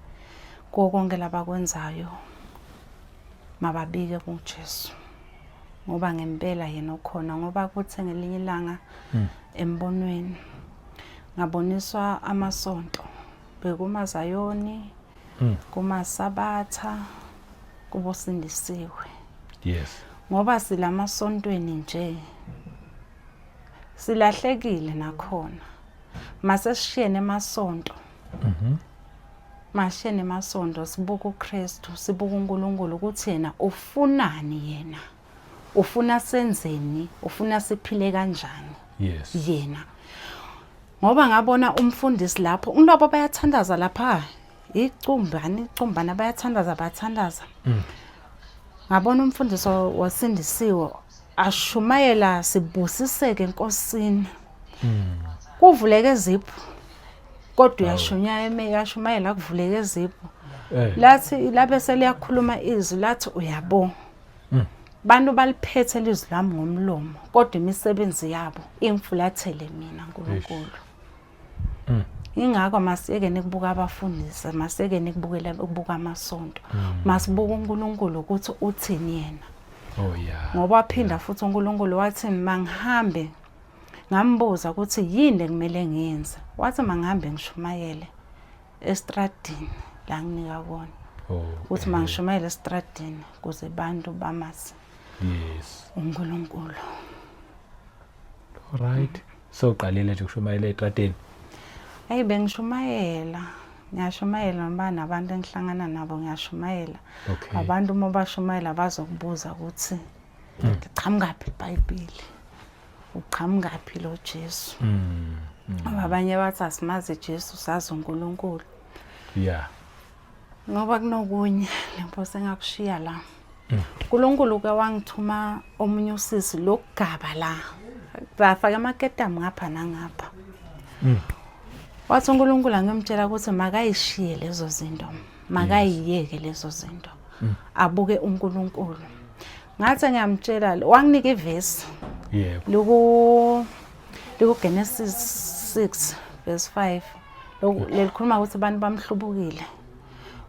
kuko konke labakwenzayo mababike kuJesu. Ngoba ngempela yena ukhona, ngoba kuthe ngelinye ilanga embonweni ngaboniswa amasonto, bekumaZayoni, kumaSabatha, kubosindisiwe. Ngoba silamasontweni nje silahlekile nakhona. Mase sishiyene emasonto. Mashiyene emasonto sibuka uKristu, sibuka uNkulunkulu ukuthi yena ufunani yena. Ufuna senzeni, ufuna siphile kanjani. Yena. Ngoba ngabona umfundisi lapho, unabo bayathandaza lapha. Icumbane icumbane bayathandaza bathandaza. Ngabona umfundisi wasindisiwe ashumayela sibusiseke enkosini. Kuvuleke iziphu. Kodwa uyashunyayela uyashumayela kuvuleke iziphu. Lathi labe seliyakhuluma izwi lathi uyabo. Bantu baliphethe lizwi lami ngomlomo kodwa imisebenzi yabo ingifulathele mina uNkulunkulu. Ingakho masiyekeni ukubuka abafundisi, masiyekeni ukubukela ukubuka amasonto. Masibuka uNkulunkulu ukuthi uthini yena. Oh yeah. Ngoba waphinda futhi uNkulunkulu wathi mangihambe ngambuza ukuthi yini ekumele ngiyenze. Wathi mangihambe ngishumayele estradini la nginika kona. Oh. Ukuthi mangishumayele estradini kuze abantu bamazi Yes. uNkulunkulu. All right. So uqalile nje ukushumayela estradini. Hey bengishumayela. Ngiyashumayela ngoba nabantu engihlangana nabo ngiyashumayela. Okay. Abantu uma bashumayela bazokubuza ukuthi liqhamukaphi iBhayibheli? Uqhamukaphi lo Jesu? Ngoba abanye bathi asimazi Jesu sazi uNkulunkulu. Yeah. Ngoba kunokunye lapho sengakushiya la. uNkulunkulu ke wangithuma omunye usisi lokugaba la. Bafaka amaketamu ngapha nangapha. Wathi uNkulunkulu angimtshela ukuthi makayishiye lezo zinto, makayiyeke lezo zinto. Abuke uNkulunkulu. Ngathi ngiyamtshela wanginika ivesi Yebo. liku liku Genesis 6 verse 5 lokhu lelikhuluma ukuthi abantu bamhlubukile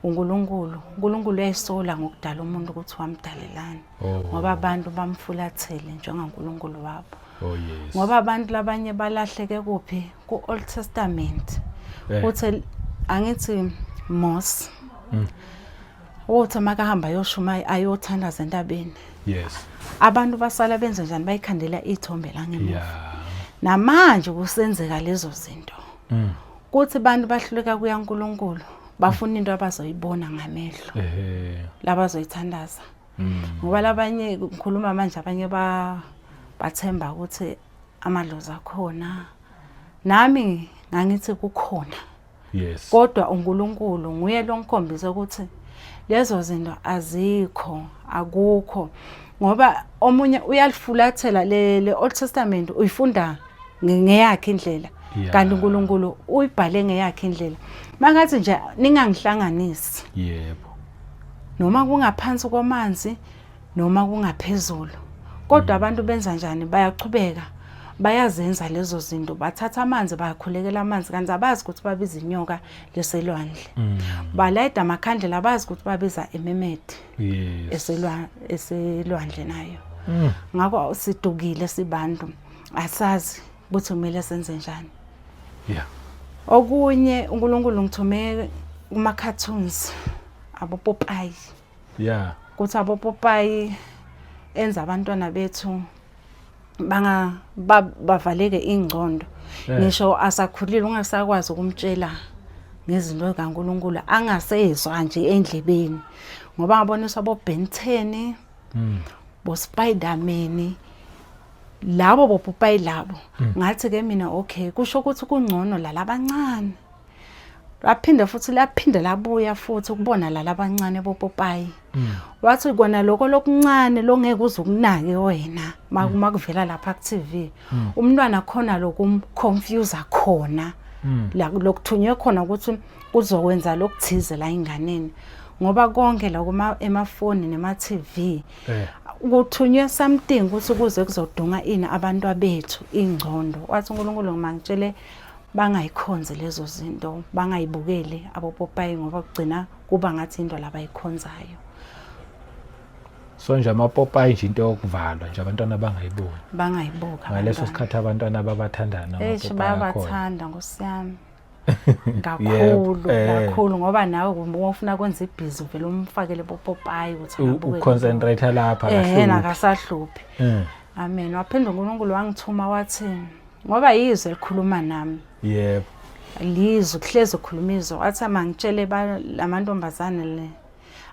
uNkulunkulu. uNkulunkulu uyayisola ngokudala umuntu ukuthi wamdalelani Oh. ngoba abantu bamfulathele njengaNkulunkulu wabo. Oh yes. Ngoba abantu labanye balahleke kuphi ku Old Testament. Uthi angithi Mose. Uthi makahamba ayoshuma ayothandaza entabeni. Yes. Abantu basala benze njani bayikhandela ithombe la ngemuva. Yeah. Namanje kusenzeka lezo zinto. Kuthi abantu bahluleka kuya uNkulunkulu bafuna into abazoyibona ngamehlo. Labazoyithandaza. Ngoba labanye ngikhuluma manje abanye bathemba ukuthi amadlozi akhona. Nami ngangithi kukhona. Yes. Kodwa uNkulunkulu nguye lonkhombisa ukuthi lezo zinto azikho, akukho. Ngoba omunye uyalifulathela le Old Testament uyifunda ngeyakhe indlela. Kanti uNkulunkulu uyibhale ngeyakhe indlela. Makathi nje ningangihlanganisi. Yebo. Noma kungaphansi kwamanzi noma kungaphezulu. Kodwa abantu benza njani bayachubeka bayazenza lezo zinto bathatha amanzi bayakhulekela amanzi kanti abazi ukuthi babiza inyoka leselwandle. Balayida amakhandlela abazi ukuthi babiza imemedi. Yes. Eselwandle nayo. Ngakho sidukile sibantu asazi ukuthi kumele senze njani. Yeah. Okunye uNkulunkulu ngithume kuma cartoons abopopayi. Yeah. Kuthi abopopayi enza abantwana bethu banga bavaleke ingcondo. Ngisho asakhulile ungasakwazi ukumtshela ngezinto kaNkulunkulu angasezwa nje endlebeni. Ngoba ngaboniswa bo Ben 10, bo Spider-Man, labo bopopayi labo. Ngathi ke mina okay kusho ukuthi kungcono lalabancane. Laphinde futhi laphinde labuya futhi ukubona lalabancane bopopayi. Wathi kona lokho lokuncane longeke uze ukunake wena makuvela lapha ku TV. Umntwana khona lokumconfuse khona. La lokuthunywe khona ukuthi kuzokwenza lokuthize la inganeni. Ngoba konke la kuma emafoni nema TV kuthunywe something ukuthi kuze kuzodunga ini abantu abethu ingcondo. Wathi uNkulunkulu mangitshele bangayikhonzi lezo zinto, bangayibukeli abopopayi ngoba kugcina kuba ngathi into labayikhonzayo. So nje amapopayi nje into yokuvalwa nje abantwana bangayiboni. Bangayibuka. Ngaleso sikhathi abantwana babathandana amapopayi. Eish bayabathanda Nkosi yami. Kakhulu kakhulu ngoba nawe uma ufuna kwenza ibhizi uvela umfakele bopopayi ukuthi akabuke. Uconcentrate lapha kahle. Akasahluphi. Amen. Waphinda uNkulunkulu wangithuma wathi ngoba yizwe elikhuluma nami. Yebo. Lizwe kuhlezi ukhuluma izwe wathi mangitshele lamantombazane le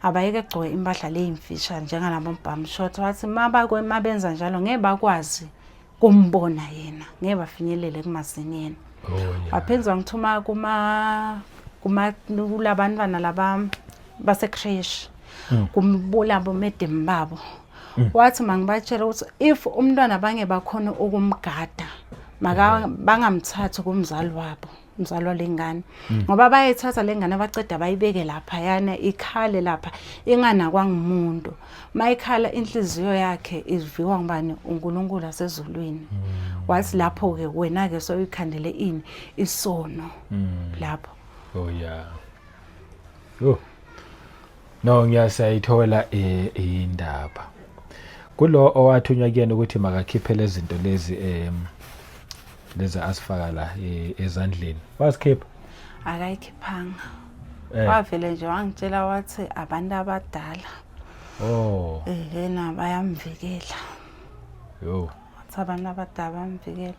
abayeke egcoke impahla leyimfisha njengalabo bum short wathi mabakwe mabenza njalo ngeke bakwazi kumbona yena ngeke bafinyelele kumazini yena. Oh yeah. Waphenza wangithuma kuma Kuma kulabantwana laba base creche kumbulabo madam babo. Wathi mangibatshela ukuthi if umntwana bange bakhona ukumgada, maka bangamthathi kumzali wabo, umzali walengane, ngoba bayayithatha lengane, baceda bayibeke lapha yana, ikhale lapha inganakwa ngumuntu. Mayikhala, inhliziyo yakhe iviwa ngubani? UNkulunkulu asezulwini. Wathi lapho ke wena ke soyikhandele ini isono lapho. Oh yeah. Oh. No, ngiyasayithola indaba. Kulo owathunywa kuyena ukuthi makakhiphe lezi zinto lezi lezi asifaka la ezandleni. Wazikhipha? Akayikhiphanga. Wavele nje wangitshela, wathi abantu abadala ehena bayamvikela. Yo. Wathi abantu abadala bayamvikela,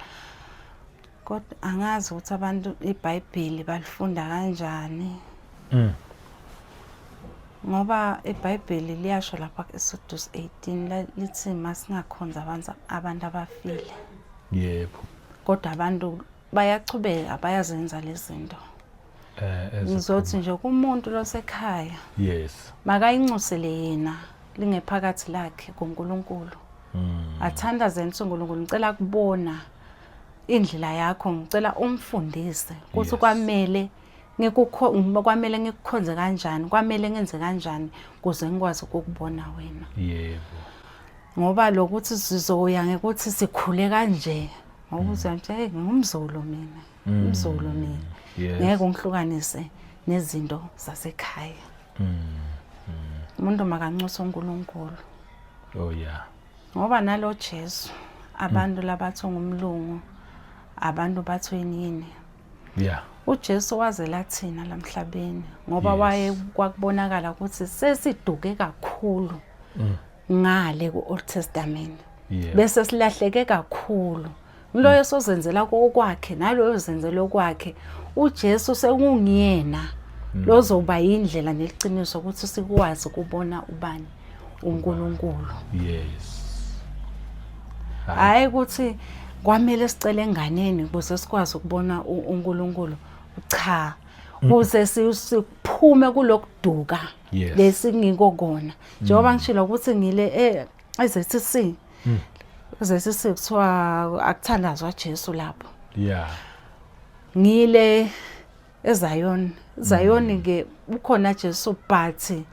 kodwa angazi ukuthi abantu iBhayibheli balifunda kanjani, ngoba iBhayibheli liyasho lapha ku-Exodus 18, lithi masingakhonza abantu abafile. Kodwa abantu bayachubeka bayazenza lezi zinto. Ngizothi nje kumuntu losekhaya, makayincusele yena lingephakathi lakhe kuNkulunkulu, athandaze nithi, uNkulunkulu, ngicela kubona indlela yakho, ngicela ungifundise ukuthi kwamele ngikukhonze kanjani, kwamele ngenze kanjani kuze ngikwazi ukukubona wena. Ngoba lokuthi sizoya ngekuthi sikhule kanje, ngoba uzothi, hey, ngumZulu mina, umZulu mina, ngeke ungihlukanise nezinto zasekhaya. Umuntu makanxuse uNkulunkulu. Oh yeah. Ngoba nalo Jesu abantu labathi ngumlungu, abantu bathi yini, uJesu wazela thina lamhlabeni, ngoba waye kwakubonakala ukuthi sesiduke kakhulu ngale ku-Old Testament, bese silahleke kakhulu, loyo sozenzela kokwakhe naloyo zenzela okwakhe. uJesu sekungiyena lozoba indlela neqiniso ukuthi sikwazi ukubona ubani? UNkulunkulu. Hayi ukuthi kwamele sicele enganeni ukuze sikwazi ukubona uNkulunkulu, cha, ukuze siphume kulokuduka lesingiko kona, njengoba ngishilo ukuthi ngile eZCC. ZCC kuthiwa akuthandazwa Jesu lapho. Ngile eZion, Zion ke ukhona Jesu, but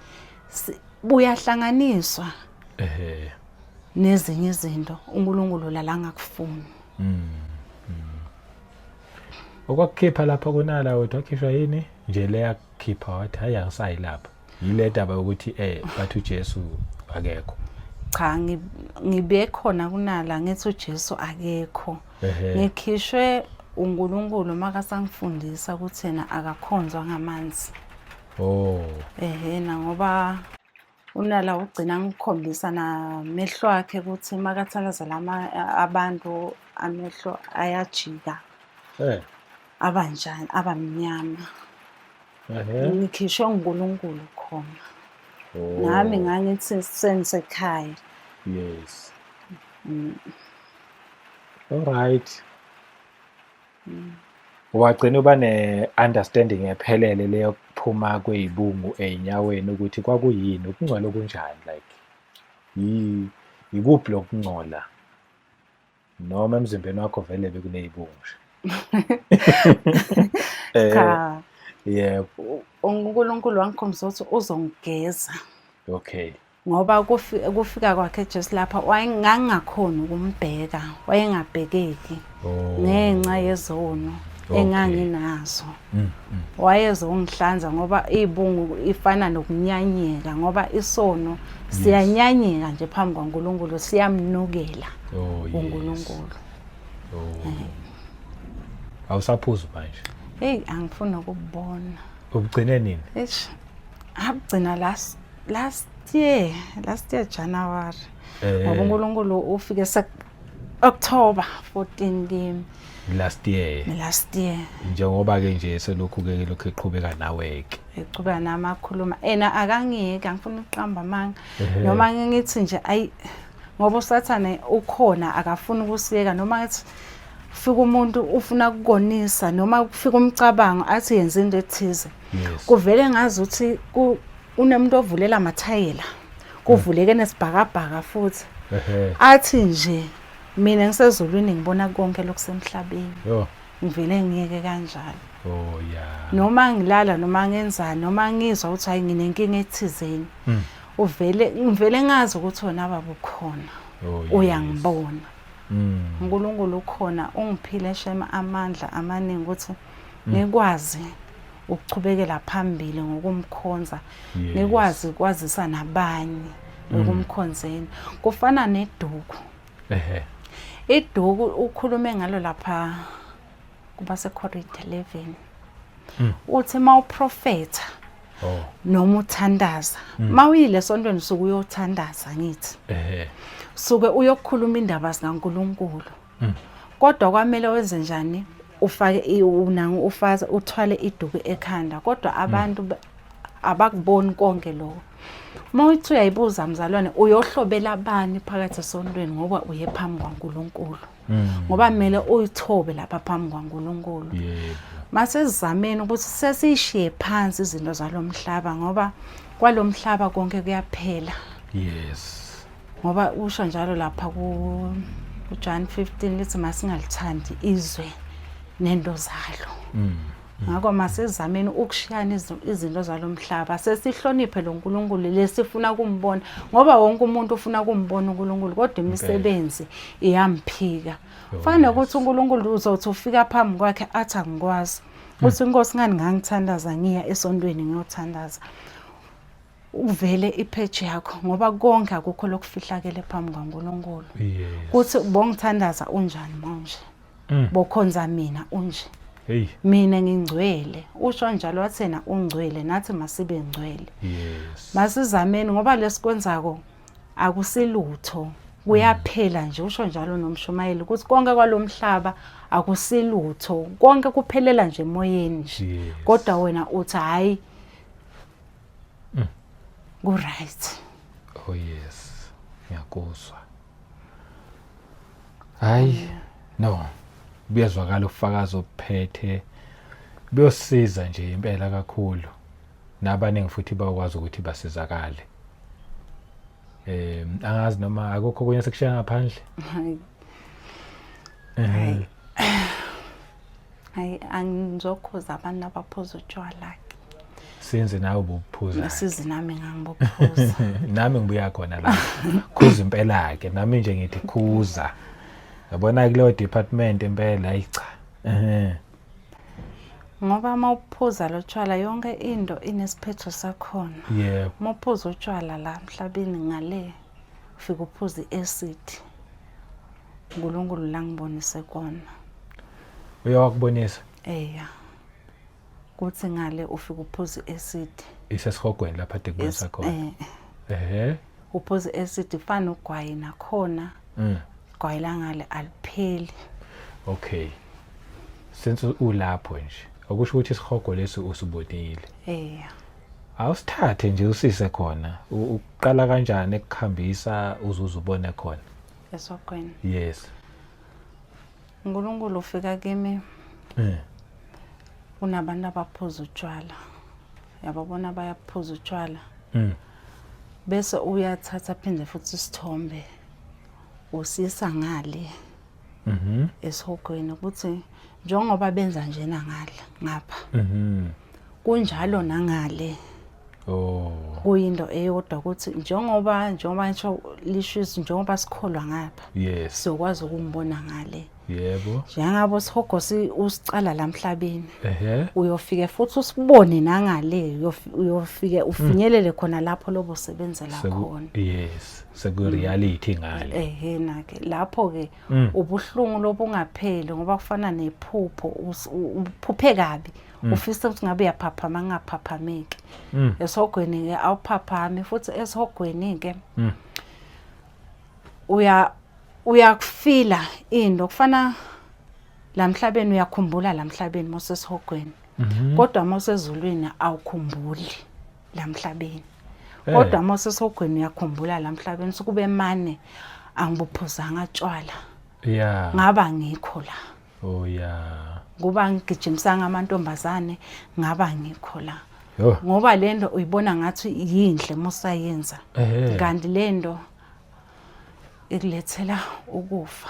buyahlanganiswa nezinye izinto uNkulunkulu lala angakufuni. Okwakukhipha lapha kunala wethu, wakhishwa yini nje le yakukhipha wathi hayi, angisayi lapha? Yile ndaba yokuthi bathi uJesu akekho? Cha, ngibe khona kunala ngithi uJesu akekho. Ngikhishwe uNkulunkulu makasangifundisa ukuthi yena akakhonzwa ngamanzi. Ehena, ngoba unala ugcina ngikhombisa namehlo akhe ukuthi makathandazela abantu amehlo ayajika, abanjani, abamnyama. Ngikhishwe uNkulunkulu khona. Nami ngangithi sengisekhaya. Yes. All right. Wagcina uba ne-understanding ephelele leyo kuphuma kwey'bungu ey'nyaweni ukuthi kwakuyini, ukungcola okunjani, like yikuphi lokungcola, noma emzimbeni wakho vele bekuney'bungu nje? Cha. Yebo. uNkulunkulu wangikhombisa ukuthi uzongigeza. Ngoba kufika kwakhe Jesu lapha, wayengangakhoni ukumbheka, wayengabhekeki ngenxa yezono enganginazo. Wayezongihlanza ngoba ibungu ifana nokunyanyeka, ngoba isono siyanyanyeka nje phambi kwaNkulunkulu, siyamnukela uNkulunkulu. Oh. Awusaphuzi manje? Hey, angifuni ukubona. Ubugcine nini? Eish, abugcina last year January. Ngoba uNkulunkulu ufike se October 14 kimi. Last year. Last year. Njengoba ke nje selokhu ke lokhu eqhubeka nawe ke. Eqhubeka nami akhuluma. Ena akangiyeki, angifuni ukuqamba amanga. Noma ngithi nje ayi, ngoba uSathane ukhona, akafuni ukusiyeka, noma ngithi Kufika umuntu ufuna kukonisa noma kufika umcabango athi yenza into ethize. Kuvele ngazi ukuthi kunomuntu ovulela amathayela. Kuvuleke nesibhakabhaka futhi. Athi nje mina ngisezulwini ngibona konke lokusemhlabeni. Ngivele ngiyeke kanjalo. Oh yeah. Noma ngilala noma ngenzani noma ngizwa ukuthi hayi nginenkinga ethizeni. Uvele ngivele ngazi ukuthi wena baba ukhona. Oh, yes. Uyangibona. uNkulunkulu ukhona ungiphile shema amandla amaningi ukuthi ngikwazi ukuchubekela phambili ngokumkhonza ngikwazi ukwazisa nabanye ekumkhonzeni. Kufana neduku. Iduku ukhulume ngalo lapha kubaseKorinte 11. Uthi mawuprofetha noma uthandaza, mawuyile esontweni usuke uyothandaza ngithi. Suke uyokhuluma indaba zikaNkuluNkulu. Kodwa kwamele wenze njani? Ufake unangu ufaza uthwale iduku ekhanda, kodwa abantu abakuboni konke lokho. Uma uthi uyayibuza mzalwane, uyohlobela abani phakathi esontweni ngoba uye phambi kwaNkuluNkulu. Ngoba kumele uyithobe lapha phambi kwaNkuluNkulu. Masizameni ukuthi sesishiye phansi izinto zalomhlaba ngoba kwalomhlaba konke kuyaphela. Yes. Ngoba usho njalo lapha ku John 15 lithi masingalithandi izwe nento zalo. Ngakho masizameni ukushiyana izinto zalomhlaba, sesihloniphe lo nkulunkulu lesifuna kumbona, ngoba wonke umuntu ufuna kumbona uNkulunkulu, kodwa imisebenzi iyamphika. Fana nokuthi uNkulunkulu uzothi ufika phambi kwakhe athi angikwazi. Uthi inkosi ngani ngangithandaza ngiya esontweni ngiyothandaza. Uvele ipage yakho ngoba konke akukho lokufihlakele phambi kwaNkulunkulu. Kuthi bongithandaza unjani manje? Bokhonza mina unje. Hey. Mina ngingcwele. Usho njalo wathi yena ungcwele, nathi masibe ngcwele. Yes. Masizameni ngoba lesikwenzako akusilutho. Kuyaphela nje, usho njalo nomshumayeli ukuthi konke kwalomhlaba akusilutho. Konke kuphelela nje emoyeni nje. Yes. Kodwa wena uthi hayi ku right. Oh yes. Ngiyakuzwa. Hayi no. Buyezwakala ubufakazi obuphethe. Buyosiza nje impela kakhulu. Nabaningi futhi bayokwazi ukuthi basizakale. Angazi noma akukho okunye sekushiya ngaphandle. Hayi. Hayi. Hayi, angizokhuza abantu abaphuza utshwala. Since nawe ubuphuza. Sizi nami ngangibuphuza. Nami ngibuya khona la. Khuza impela ke, nami nje ngithi khuza. Yabona kuleyo department impela hayi cha. Ngoba uma uphuza lo tshwala yonke into inesiphetho sakhona. Yebo. Uma uphuza utshwala la emhlabeni ngale ufika uphuza iacid. uNkulunkulu la ngibonise kona. Uyawakubonisa? Eya. Kuthi ngale ufika uphuza iacid. Isesihogweni lapha ade kubonisa khona. Uphuza iacid fana ugwayi nakhona. Igwayi la ngale alipheli. Okay. Since ulapho nje, okusho ukuthi isihogo lesi usibonile. Eya. Awusithathe nje usise khona. Uqala kanjani ekukhambisa uzuze ubone khona? Esihogweni. Yes. uNkulunkulu ufika kimi. Kunabantu abaphuza utshwala. Yababona bayaphuza utshwala. Bese uyathatha phinde futhi isithombe usisa ngale. Esihogweni ukuthi njengoba benza njena ngale ngapha. Kunjalo nangale. Kuyinto eyodwa ukuthi njengoba ngisho lisho njengoba sikholwa ngapha. Yes. Sizokwazi ukumbona ngale. Yebo. Njengabo sihogo usicala la emhlabeni. Uyofike futhi usibone nangale, uyofike ufinyelele khona lapho lobo sebenzela khona. Yes, seku reality ngale. Ehhe nake lapho ke ubuhlungu lobungapheli ngoba kufana nephupho, uphuphe kabi. Ufisa ukuthi ngabe uyaphaphama ngaphaphameki. Esihogweni ke awuphaphami futhi esihogweni ke uyakufila into kufana la emhlabeni uyakhumbula la emhlabeni mosesihogweni. Kodwa mosezulwini awukhumbuli la emhlabeni. Kodwa mosesihogweni uyakhumbula la emhlabeni sukube mane angibuphuzanga tshwala. Ngaba ngikho la. Oh yeah. Kuba ngigijimisanga amantombazane ngaba ngikho la. Yo. Ngoba lento uyibona ngathi yinhle musayenza. Kanti lento ikulethela ukufa.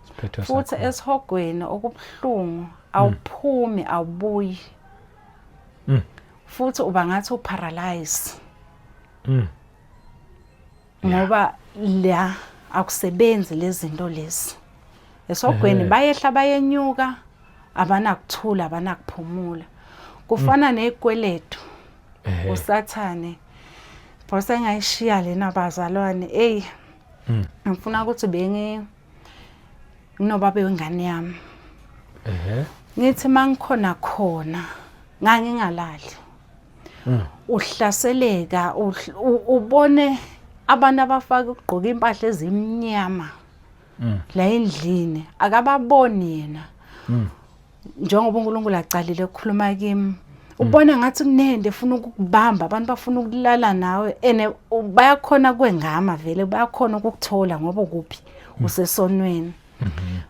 Siphetho Futhi sakho. Esihogweni okubuhlungu awuphumi, awubuyi. Futhi uba ngathi uparalyze. Ngoba la akusebenzi lezi zinto lezi. Esogweni bayehla bayenyuka, abanakuthula, abanakuphumula. Kufana nezikweletu. USathane phose engayishiya lena bazalwane. Ey, ngifuna ukuthi bengi nginobaba wengane yami. Ngithi mangikhona khona ngangingalali. Uhlaseleka ubone abantu abafaka ukugqoka impahla ezimnyama la endlini, akababoni yena. Njengoba uNkulunkulu acalile ukukhuluma kimi, ubona ngathi kunende efuna ukukubamba, abantu bafuna ukulala nawe, ene bayakhona kwengama vele, bayakhona ukukuthola ngoba ukuphi, usesonweni.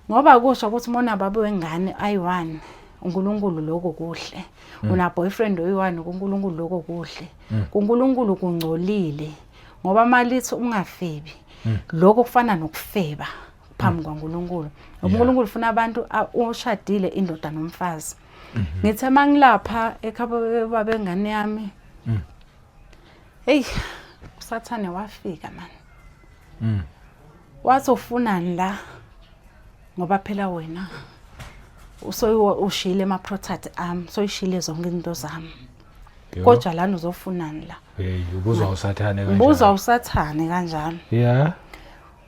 Ngoba kusho ukuthi mona baba wengane ayi-one, uNkulunkulu lokho kuhle. Una boyfriend oyi-one, kuNkulunkulu lokho kuhle. KuNkulunkulu kungcolile, ngoba malithi ungafebi, lokho kufana nokufeba phambi kwaNkulunkulu. UNkulunkulu ufuna abantu oshadile, indoda nomfazi. Ngithe mangilapha ekhabo baba engane yami, hey, uSathane wafika man. Wathi ufunani la, ngoba phela wena usoyushile ama product ami, soyishile zonke izinto zami. Kodwa lana uzofunani la? Hey, ubuzwa uSathane kanjalo. Ubuzwa uSathane kanjalo.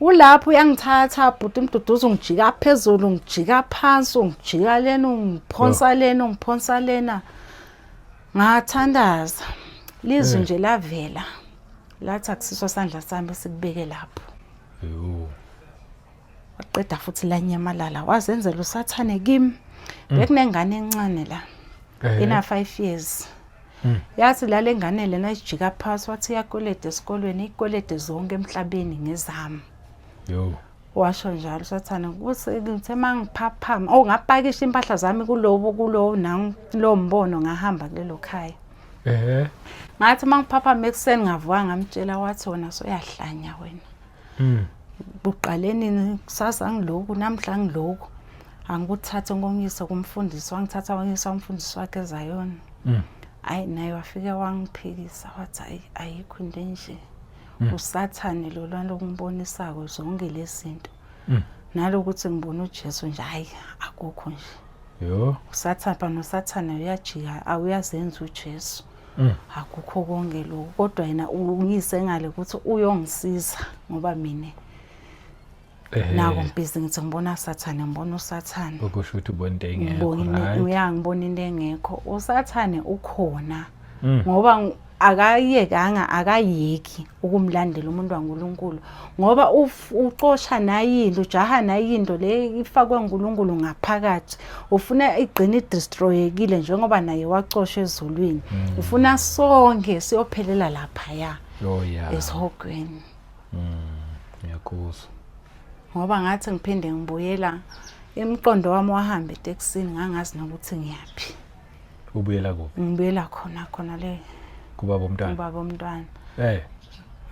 Ulapho uyangithatha bhuti uMduduzi, ungijika phezulu, ungijika phansi, ungijika lena, ungiphonsa lena, ungiphonsa lena. Ngathandaza, lizwi nje lavela lathi akusiso sandla sami esikubeke lapho. Yo. Waqeda futhi lanyamalala, wazenzela uSathane kimi. Bekunengane encane la, ina 5 years. Yathi la lengane lena ijika phasi, wathi iyakwelede esikolweni, ikwelede zonke emhlabeni ngezami. Yo. Washo njalo uSathane. Kuthi ngithe mangiphaphama, oh, ngapakisha impahla zami kulobo kulowo lo mbono, ngahamba kulelo khaya. Ngathi mangiphaphama ekuseni ngavuka ngamtshela, wathi wena soyahlanya wena. Buqale nini? Kusasa ngiloku, namhla ngiloku. Angikuthathe ngongiyise kumfundisi, wangithatha wangiyisa umfundisi wakhe eZayoni. Hayi, naye wafike wangiphikisa, wathi ayi, ayikho into enje. USathane lo lokungibonisako zonke lezi zinto. Nalokuthi ngibona uJesu nje, hayi, akukho nje. Yo. USathane noSathane uyajika, awuyazenza uJesu. Akukho konke lokho, kodwa yena ungiyise ngale ukuthi uyongisiza ngoba mina nako ngibhizi ngithi ngibona Sathane, ngibona uSathane. Okusho ukuthi ubona into engekho, Ngibona right? Uyangibona into engekho. USathane ukhona. Ngoba akayekanga, akayeki ukumlandela umuntu waNkulunkulu, ngoba ucosha nayinto, ujaha nayinto le ifakwe uNkulunkulu ngaphakathi, ufuna igcine idestroyekile njengoba naye wacoshwa ezulwini. Ufuna sonke siyophelela laphaya Oh yeah. esihogweni. Ngiyakuzwa. Ngoba ngathi ngiphinde ngibuyela, imiqondo wami wahamba etekisini, ngangazi nokuthi ngiyaphi. Ubuyela kuphi? Ngibuyela khona khona le Kubaba umntwana. Ubaba umntwana.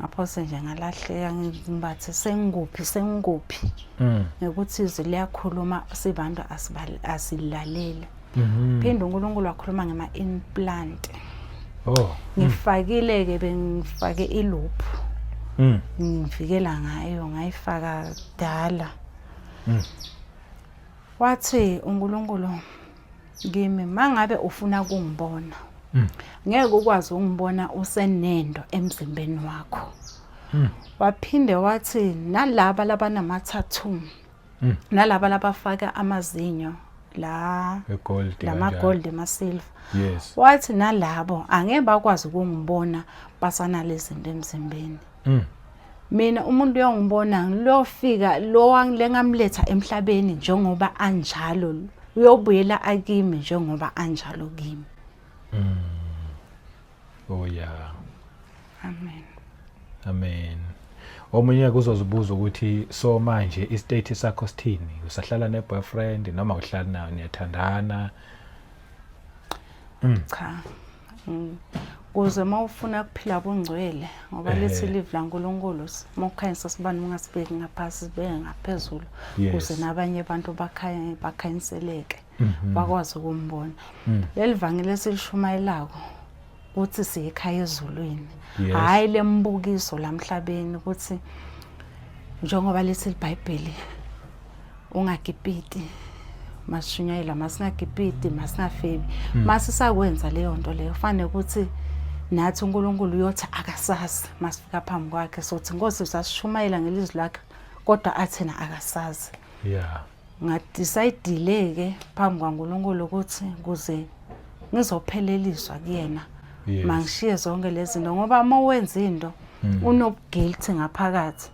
Ngaphose nje ngalahleka, ngibathe sengikuphi, sengikuphi. Ngokuthi izwi liyakhuluma, sibantu asilaleli. Phinde uNkulunkulu wakhuluma ngama implant. Oh. Ngifakile ke, bengifake iloop. Ngivikela ngayo, ngayifaka dala. Wathi uNkulunkulu kimi, mangabe ufuna ukungibona, ngeke ukwazi ukungibona usenendo emzimbeni wakho. Waphinde wathi nalaba labanama tattoo, nalaba labafaka amazinyo la, Egold. Lama gold, ema silver. Wathi nalabo angeke bakwazi ukungibona basana lezi zinto emzimbeni. Mina umuntu uyongibona lofika lo lengamletha emhlabeni njengoba anjalo, uyobuyela akimi njengoba anjalo kimi. Oh yeah. Amen. Amen. Omunye kuzozibuza ukuthi so manje istate sakho sithini? Usahlala ne-boyfriend noma uhlala nayo niyathandana? Cha. Kuze uma ufuna kuphila bungcwele ngoba lithi live laNkulunkulu uma ukhanyisa sibani ungasibeki ngaphasi sibeke ngaphezulu kuze nabanye abantu bakhanye bakhanyiseleke bakwazi ukumbona. Leli vangeli esilishumayelako ukuthi siyikhaya ezulwini. Hhayi lembukiso lamhlabeni ukuthi njengoba lithi iBhayibheli ungakipiti masishunyayela masingakipiti masingafebi masisakwenza leyo nto leyo fanele ukuthi nathi uNkulunkulu uyothi akasazi masifika phambi kwakhe sothi Nkosi usasishumayela ngelizwi lakhe kodwa athina akasazi. Yeah. Ngadecide ke phambi kwaNkulunkulu ukuthi kuze ngizopheleliswa kuyena mangishiye zonke lezi zinto ngoba uma wenza into unobuguilty ngaphakathi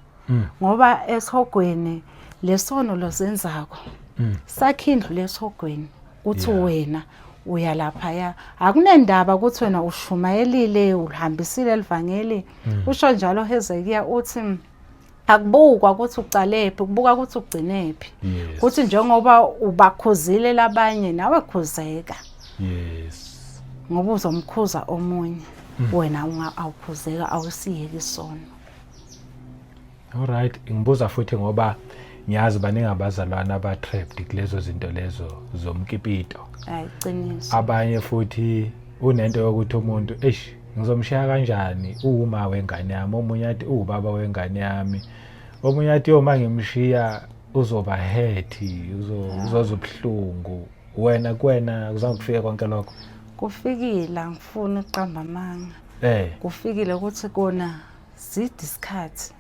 ngoba esihogweni lesono losenzako sakhe indlu lesihogweni kuthi wena uya laphaya akunendaba ukuthi wena ushumayelile ulihambisile elivangeli usho njalo Hezekiya uthi akubukwa ukuthi uqalephi kubuka ukuthi ugcinephi kuthi njengoba ubakhuzile labanye nawe khuzeka yes ngoba uzomkhuza omunye wena unga awukhuzeka awusiyeki isono. Alright, ngibuza futhi ngoba ngiyazi baningi abazalwane aba-trapped kulezo zinto lezo zomkipito. Hayi qiniso. Abanye futhi unento yokuthi umuntu eish ngizomshiya kanjani uwuma wengane yami, omunye athi uwubaba wengane yami, omunye athi uma ngimshiya uzoba hurt, uzoza ubuhlungu. Wena kuwena kuzange kufike konke lokho? Kufikile, angifuni ukuqamba amanga. Kufikile ukuthi kona zide isikhathi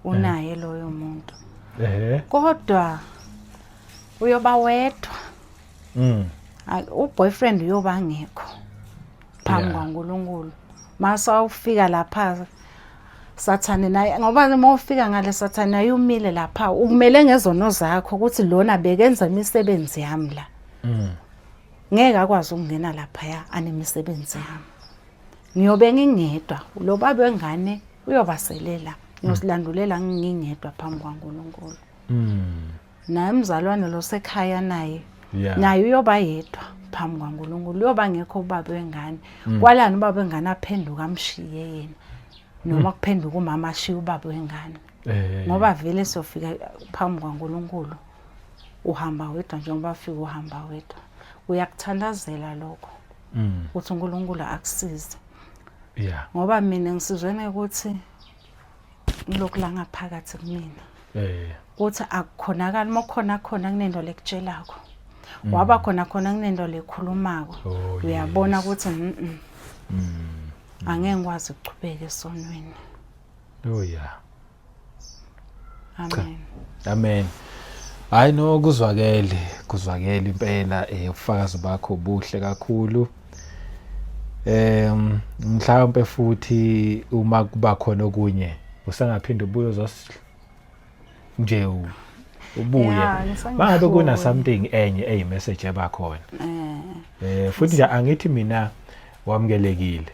unaye loyo muntu. Kodwa uyoba wedwa. Uboyfriend uyoba ngekho phambi kwaNkulunkulu. Mase ufika lapha Sathane naye ngoba uma ufika ngale Sathane naye umile lapha ukumele ngezono zakho ukuthi lona bekenza imisebenzi yami la. Ngeke akwazi ukungena lapha anemisebenzi yami. Ngiyobe ngingedwa lo baba wengane uyobaselela ngiyosilandulela ngingedwa phambi kwaNkulunkulu. Naye umzalwane lo sekhaya naye naye uyoba yedwa phambi kwaNkulunkulu uyoba ngekho ubaba wengane. Kwalani ubaba wengane aphenduka amshiye yena noma kuphenduka umama ashiye ubaba wengane. Ngoba vele siyofika phambi kwaNkulunkulu uhamba wedwa njengoba fika uhamba wedwa. Uyakuthandazela lokho ukuthi uNkulunkulu akusize. Ngoba mina ngisizwene ukuthi ngilokhu la ngaphakathi kumina. Ukuthi akukhonakali uma khona khona kunento lekutshelako. Waba khona khona kunento lekhulumako. Uyabona ukuthi angeke ngikwazi ukuchubeka esonweni. Oh yeah. Amen. Amen. Hayi no kuzwakele, kuzwakele impela ubufakazi bakho buhle kakhulu. Mhlawumbe futhi uma kuba khona okunye usengaphinda ubuye uzos nje ubuye. Mangabe kuna something enye eyi message ebakhona. Futhi nje angithi mina wamukelekile.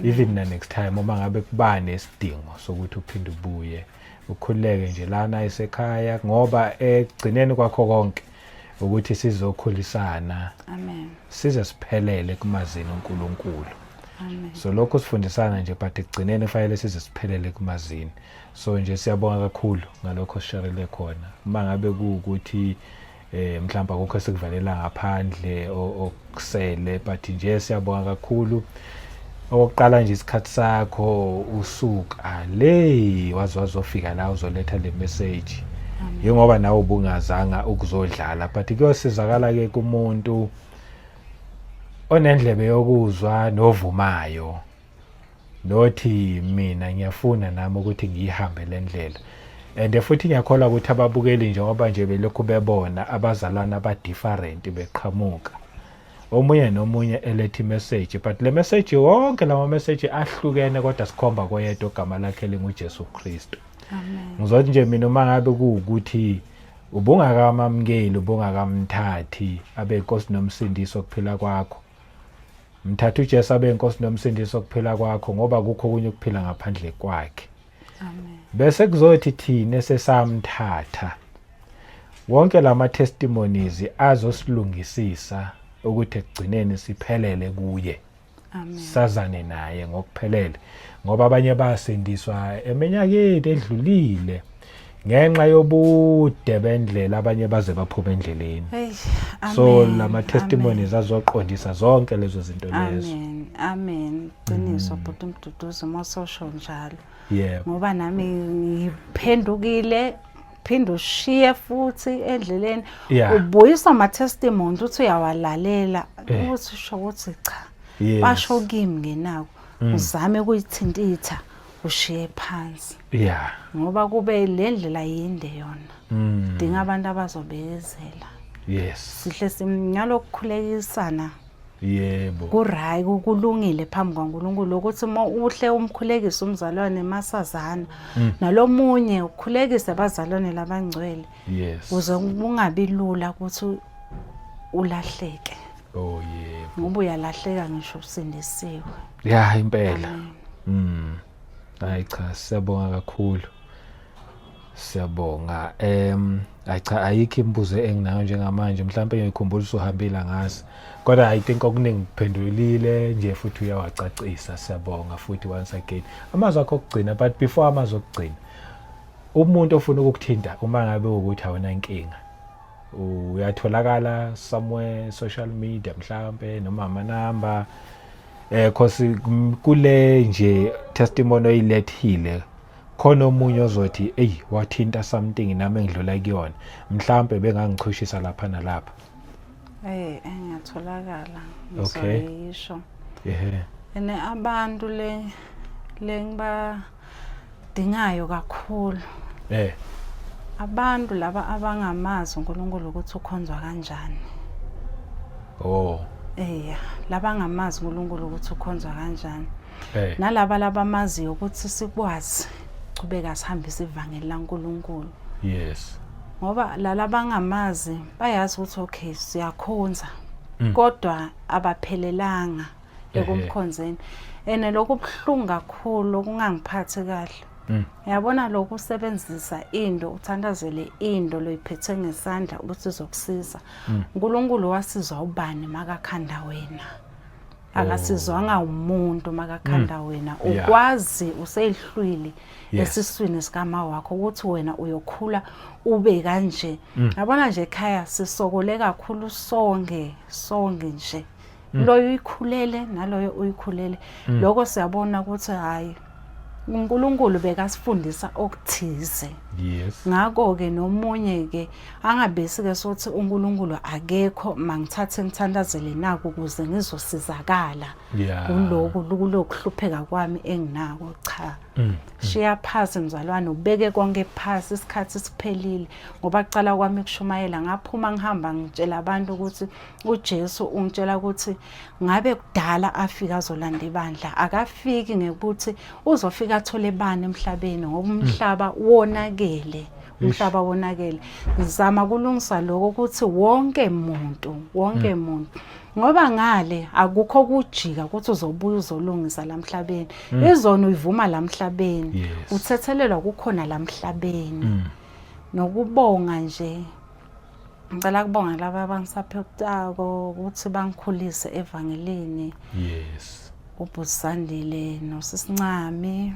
Even na next time uma ngabe kuba nesidingo sokuthi uphinde ubuye ukhululeke nje lana esekhaya ngoba ekugcineni kwakho konke ukuthi sizokhulisana. Amen. Size siphelele kumazini uNkulunkulu. Amen. So lokho sifundisana nje but ekugcineni kufanele size siphelele kumazini. So nje siyabonga kakhulu ngalokho sisharele khona. Uma ngabe kuwukuthi mhlawumbe akukho esikuvalela ngaphandle okusele but nje siyabonga kakhulu. Okokuqala nje isikhathi sakho usuka le waze wazofika la uzoletha le message. Yingoba nawe ubungazanga ukuzodlala but kuyosizakala ke kumuntu onendlebe yokuzwa novumayo nothi mina ngiyafuna nami ukuthi ngiyihambe le ndlela. And futhi ngiyakholwa ukuthi ababukeli njengoba nje belokhu bebona abazalwane aba different beqhamuka omunye nomunye eletha message but le message wonke lama message ahlukene kodwa sikhomba koyedwa ogama lakhe linguJesu Kristu. Amen. Ngizothi nje mina uma ngabe kuwukuthi ubungakamamukeli ubungakamthathi abe inkosi nomsindisi okuphila kwakho, mthatha uJesu abe inkosi nomsindisi okuphila kwakho ngoba kukho okunye ukuphila ngaphandle kwakhe. Amen. Bese kuzothi thina sesamthatha wonke lama testimonies azosilungisisa ukuthi ekugcineni siphelele kuye. Amen. Sazane naye ngokuphelele ngoba abanye basindiswa eminyakeni edlulile ngenxa yobude bendlela abanye baze baphuma endleleni. Hey, So amen, lama testimonies azoqondisa zonke lezo zinto lezo. Amen. Amen. Qiniso bhuti uMduduzi uma usosho njalo. Yebo. Ngoba nami ngiphendukile phinde ushiye futhi endleleni ubuyiswa ama testimony uthi uyawalalela ukuthi usho ukuthi cha basho kimi ngenako uzame ukuyithintitha ushiye phansi ngoba kube le ndlela yinde yona dinga abantu abazobekezela sihle simnyalokukhulekisana. Yebo. Kuray kulungile phambi kwaNkulunkulu ukuthi uma uhle umkhulekise umzalwane masazana mm. nalomunye ukhulekise abazalwane labangcwele. Yes. Kuze kungabi lula ukuthi ulahleke. Oh yebo. Ngoba uyalahleka ngisho usindisiwe. Ya impela. Mm. Hayi cha siyabonga kakhulu. Siyabonga. Hayi cha ayikho imibuzo enginayo njengamanje mhlawumbe ngiyikhumbula usuhambile ngazi. Kodwa I think okuningi kuphendulile nje futhi uyawacacisa. Siyabonga futhi once again. Amazwi akho okugcina but before amazwi okugcina umuntu ofuna ukukuthinta uma ngabe ukuthi awuna inkinga uyatholakala somewhere social media mhlawumbe noma amanamba cause kule nje testimony oyilethile khona omunye ozothi eyi wathinta something nami engidlula kuyona mhlambe bengangichushisa lapha nalapha. Ngiyatholakala Okay. ngizoyisho. Ehhe. Ene abantu le ngibadingayo kakhulu. Abantu laba abangamazi uNkulunkulu ukuthi ukhonzwa kanjani. Oh. Eya, laba angamazi uNkulunkulu ukuthi ukhonzwa kanjani. Nalaba labamaziyo ukuthi sikwazi chubeka sihambise ivangeli laNkulunkulu. Yes. Ngoba lalabangamazi bayazi ukuthi okay siyakhonza kodwa abaphelelanga ekumkhonzeni. Ene lokhu kubuhlungu kakhulu okungangiphathi kahle. Uyabona lokhu usebenzisa into uthandazele into loyiphethe ngesandla ukuthi izokusiza. uNkulunkulu wasizwa ubani makakhanda wena? Akasizwanga umuntu makakhanda wena. Ukwazi useyihlwile esiswini sikama wakho ukuthi wena uyokhula ube kanje. Yabona nje ekhaya sisokole kakhulu sonke sonke nje. Loyo uyikhulele naloyo uyikhulele. Lokho siyabona ukuthi hayi uNkulunkulu bekasifundisa okuthize. Yes. Ngakho ke nomunye ke angabesi ke sothi uNkulunkulu akekho mangithathe ngithandazele naku ukuze ngizosizakala kuloku kulokuhlupheka kwami enginako. Cha. Shiya phansi mzalwane, ubeke konke phansi, isikhathi siphelile. Ngoba kucala kwami kushumayela ngaphuma ngihamba ngitshela abantu ukuthi uJesu ungitshela ukuthi ngabe kudala afika azolanda ibandla, akafiki ngekuthi uzofika athole bani emhlabeni ngoba umhlaba wonakele. Umhlaba wonakele. Zama kulungisa lokho ukuthi wonke muntu, wonke muntu, ngoba ngale akukho kujika ukuthi uzobuya uzolungisa lamhlabeni. Izona uyivuma lamhlabeni, uthethelelwa kukhona lamhlabeni. Nokubonga nje, ngicela kubonga laba abangisaphekutako ukuthi bangikhulise evangelini. Yes. UBhut'Sandile noSisincami.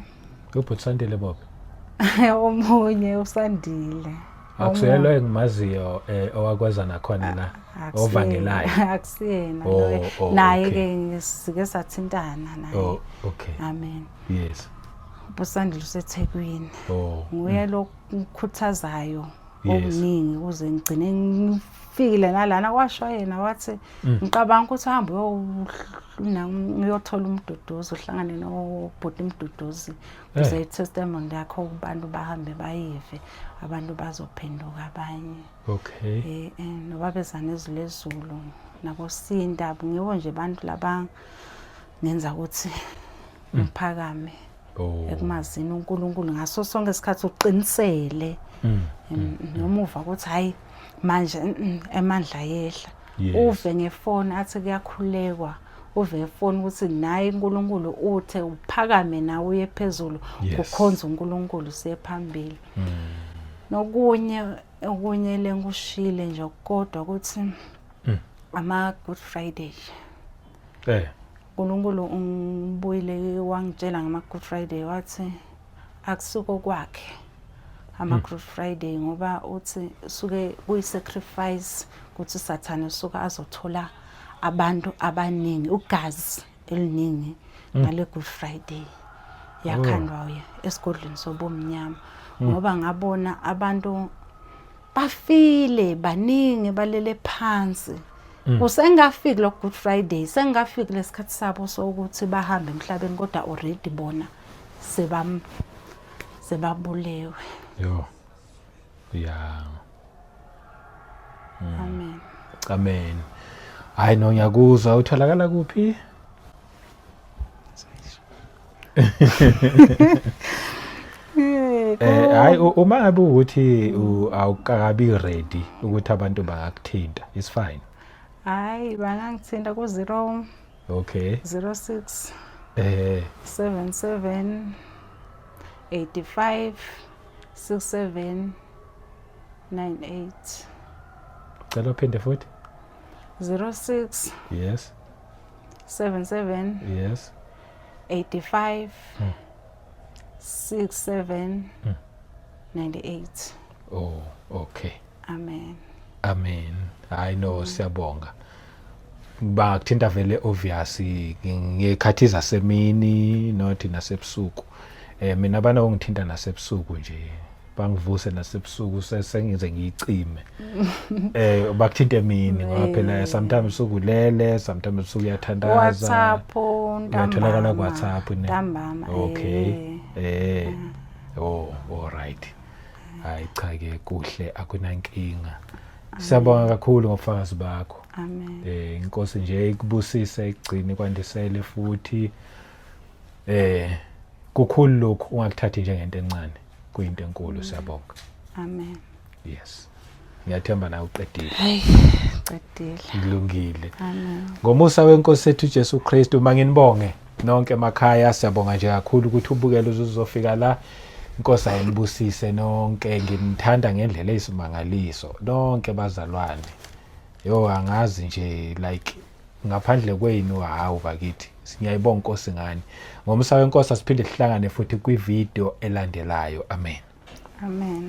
UBhut'Sandile baba? Omunye uSandile. Akusuyena lo engimaziyo owakwaza nakhona la ovangelayo. Akusiyena lo. Naye ke sike sathintana naye. Oh, okay. Amen. Yes. UBhut'Sandile useThekwini. Oh. Nguye lo ngikhuthazayo okuningi ukuze ngigcine ngifikile nalana. Kwasho yena wathi ngicabanga ukuthi uhambe uyothola umduduzi, uhlangane nobhuti Mduduzi kuze i-testimony yakho kubantu bahambe bayive, abantu bazophenduka abanye. Okay. Nobabezana izulu ezulu nabosinda ngibo nje abantu laba ngenza ukuthi ngiphakame ekumazini uNkulunkulu ngaso sonke isikhathi, uqinisele noma uva ukuthi hayi manje emandla yehla, uve ngefoni athi kuyakhulekwa, Uve efona ukuthi naye uNkulunkulu uthe uphakame nawe uye phezulu kukhonza uNkulunkulu siye phambili. Nokunye okunye lengikushile nje kodwa ukuthi ama Good Friday. uNkulunkulu ungibuyile wangitshela ngama Good Friday, wathi akusuko kwakhe ama Good Friday, ngoba uthi suke kuyi sacrifice ukuthi uSathane usuka azothola abantu abaningi, ugazi eliningi ngale Good Friday yakhandwa uye esigodlweni sobumnyama, ngoba ngabona abantu bafile baningi balele phansi. Kusengafiki lo Good Friday, sengafiki lesikhathi sabo sokuthi bahambe emhlabeni, kodwa already bona sebabulewe. Yo. Yeah. Amen. Amen. Hayi no, ngiyakuzwa. Utholakala kuphi? Hayi, uma ngabe ukuthi awukakabi ready ukuthi abantu bangakuthinta, it's fine. Hayi, bangangithinta ku 0 06 77 85 67 98. Cela uphinde futhi. 06 77 85 67 98. Oh, okay. Amen. Amen. Hayi no, siyabonga. Bangakuthinta vele obvious ngekhathi zasemini, not nasebusuku. Mina bana ongithinta nasebusuku nje. Bangivuse nasebusuku sengize ngiyicime. Bakuthinte emini ngoba phela sometimes usukulele, sometimes usuku uyathandaza. WhatsApp. Uyatholakala ku WhatsApp ne. Ntambama. Okay. Oh, all right. Hayi cha ke, kuhle, akunankinga. Siyabonga kakhulu ngobufakazi bakho. Amen. Inkosi nje ikubusise, igcine, kwandisele futhi. Kukhulu lokhu, ungakuthathi njengento encane, kuyinto enkulu. Siyabonga. Amen. Yes. Ngiyathemba nawe uqedile. Hayi, qedile. Kulungile. Amen. Ngomusa wenkosi ethu Jesu Kristu, manginibonge nonke emakhaya. Siyabonga nje kakhulu ukuthi ubukele uzofika la. Inkosi ayinibusise nonke, nginithanda ngendlela eyisimangaliso nonke bazalwane. Yo, angazi nje, like ngaphandle kwenu, hawu bakithi. Ngiyayibonga inkosi ngani. Ngomusa wenkosi asiphinde sihlangane futhi kwi video elandelayo. Amen. Amen.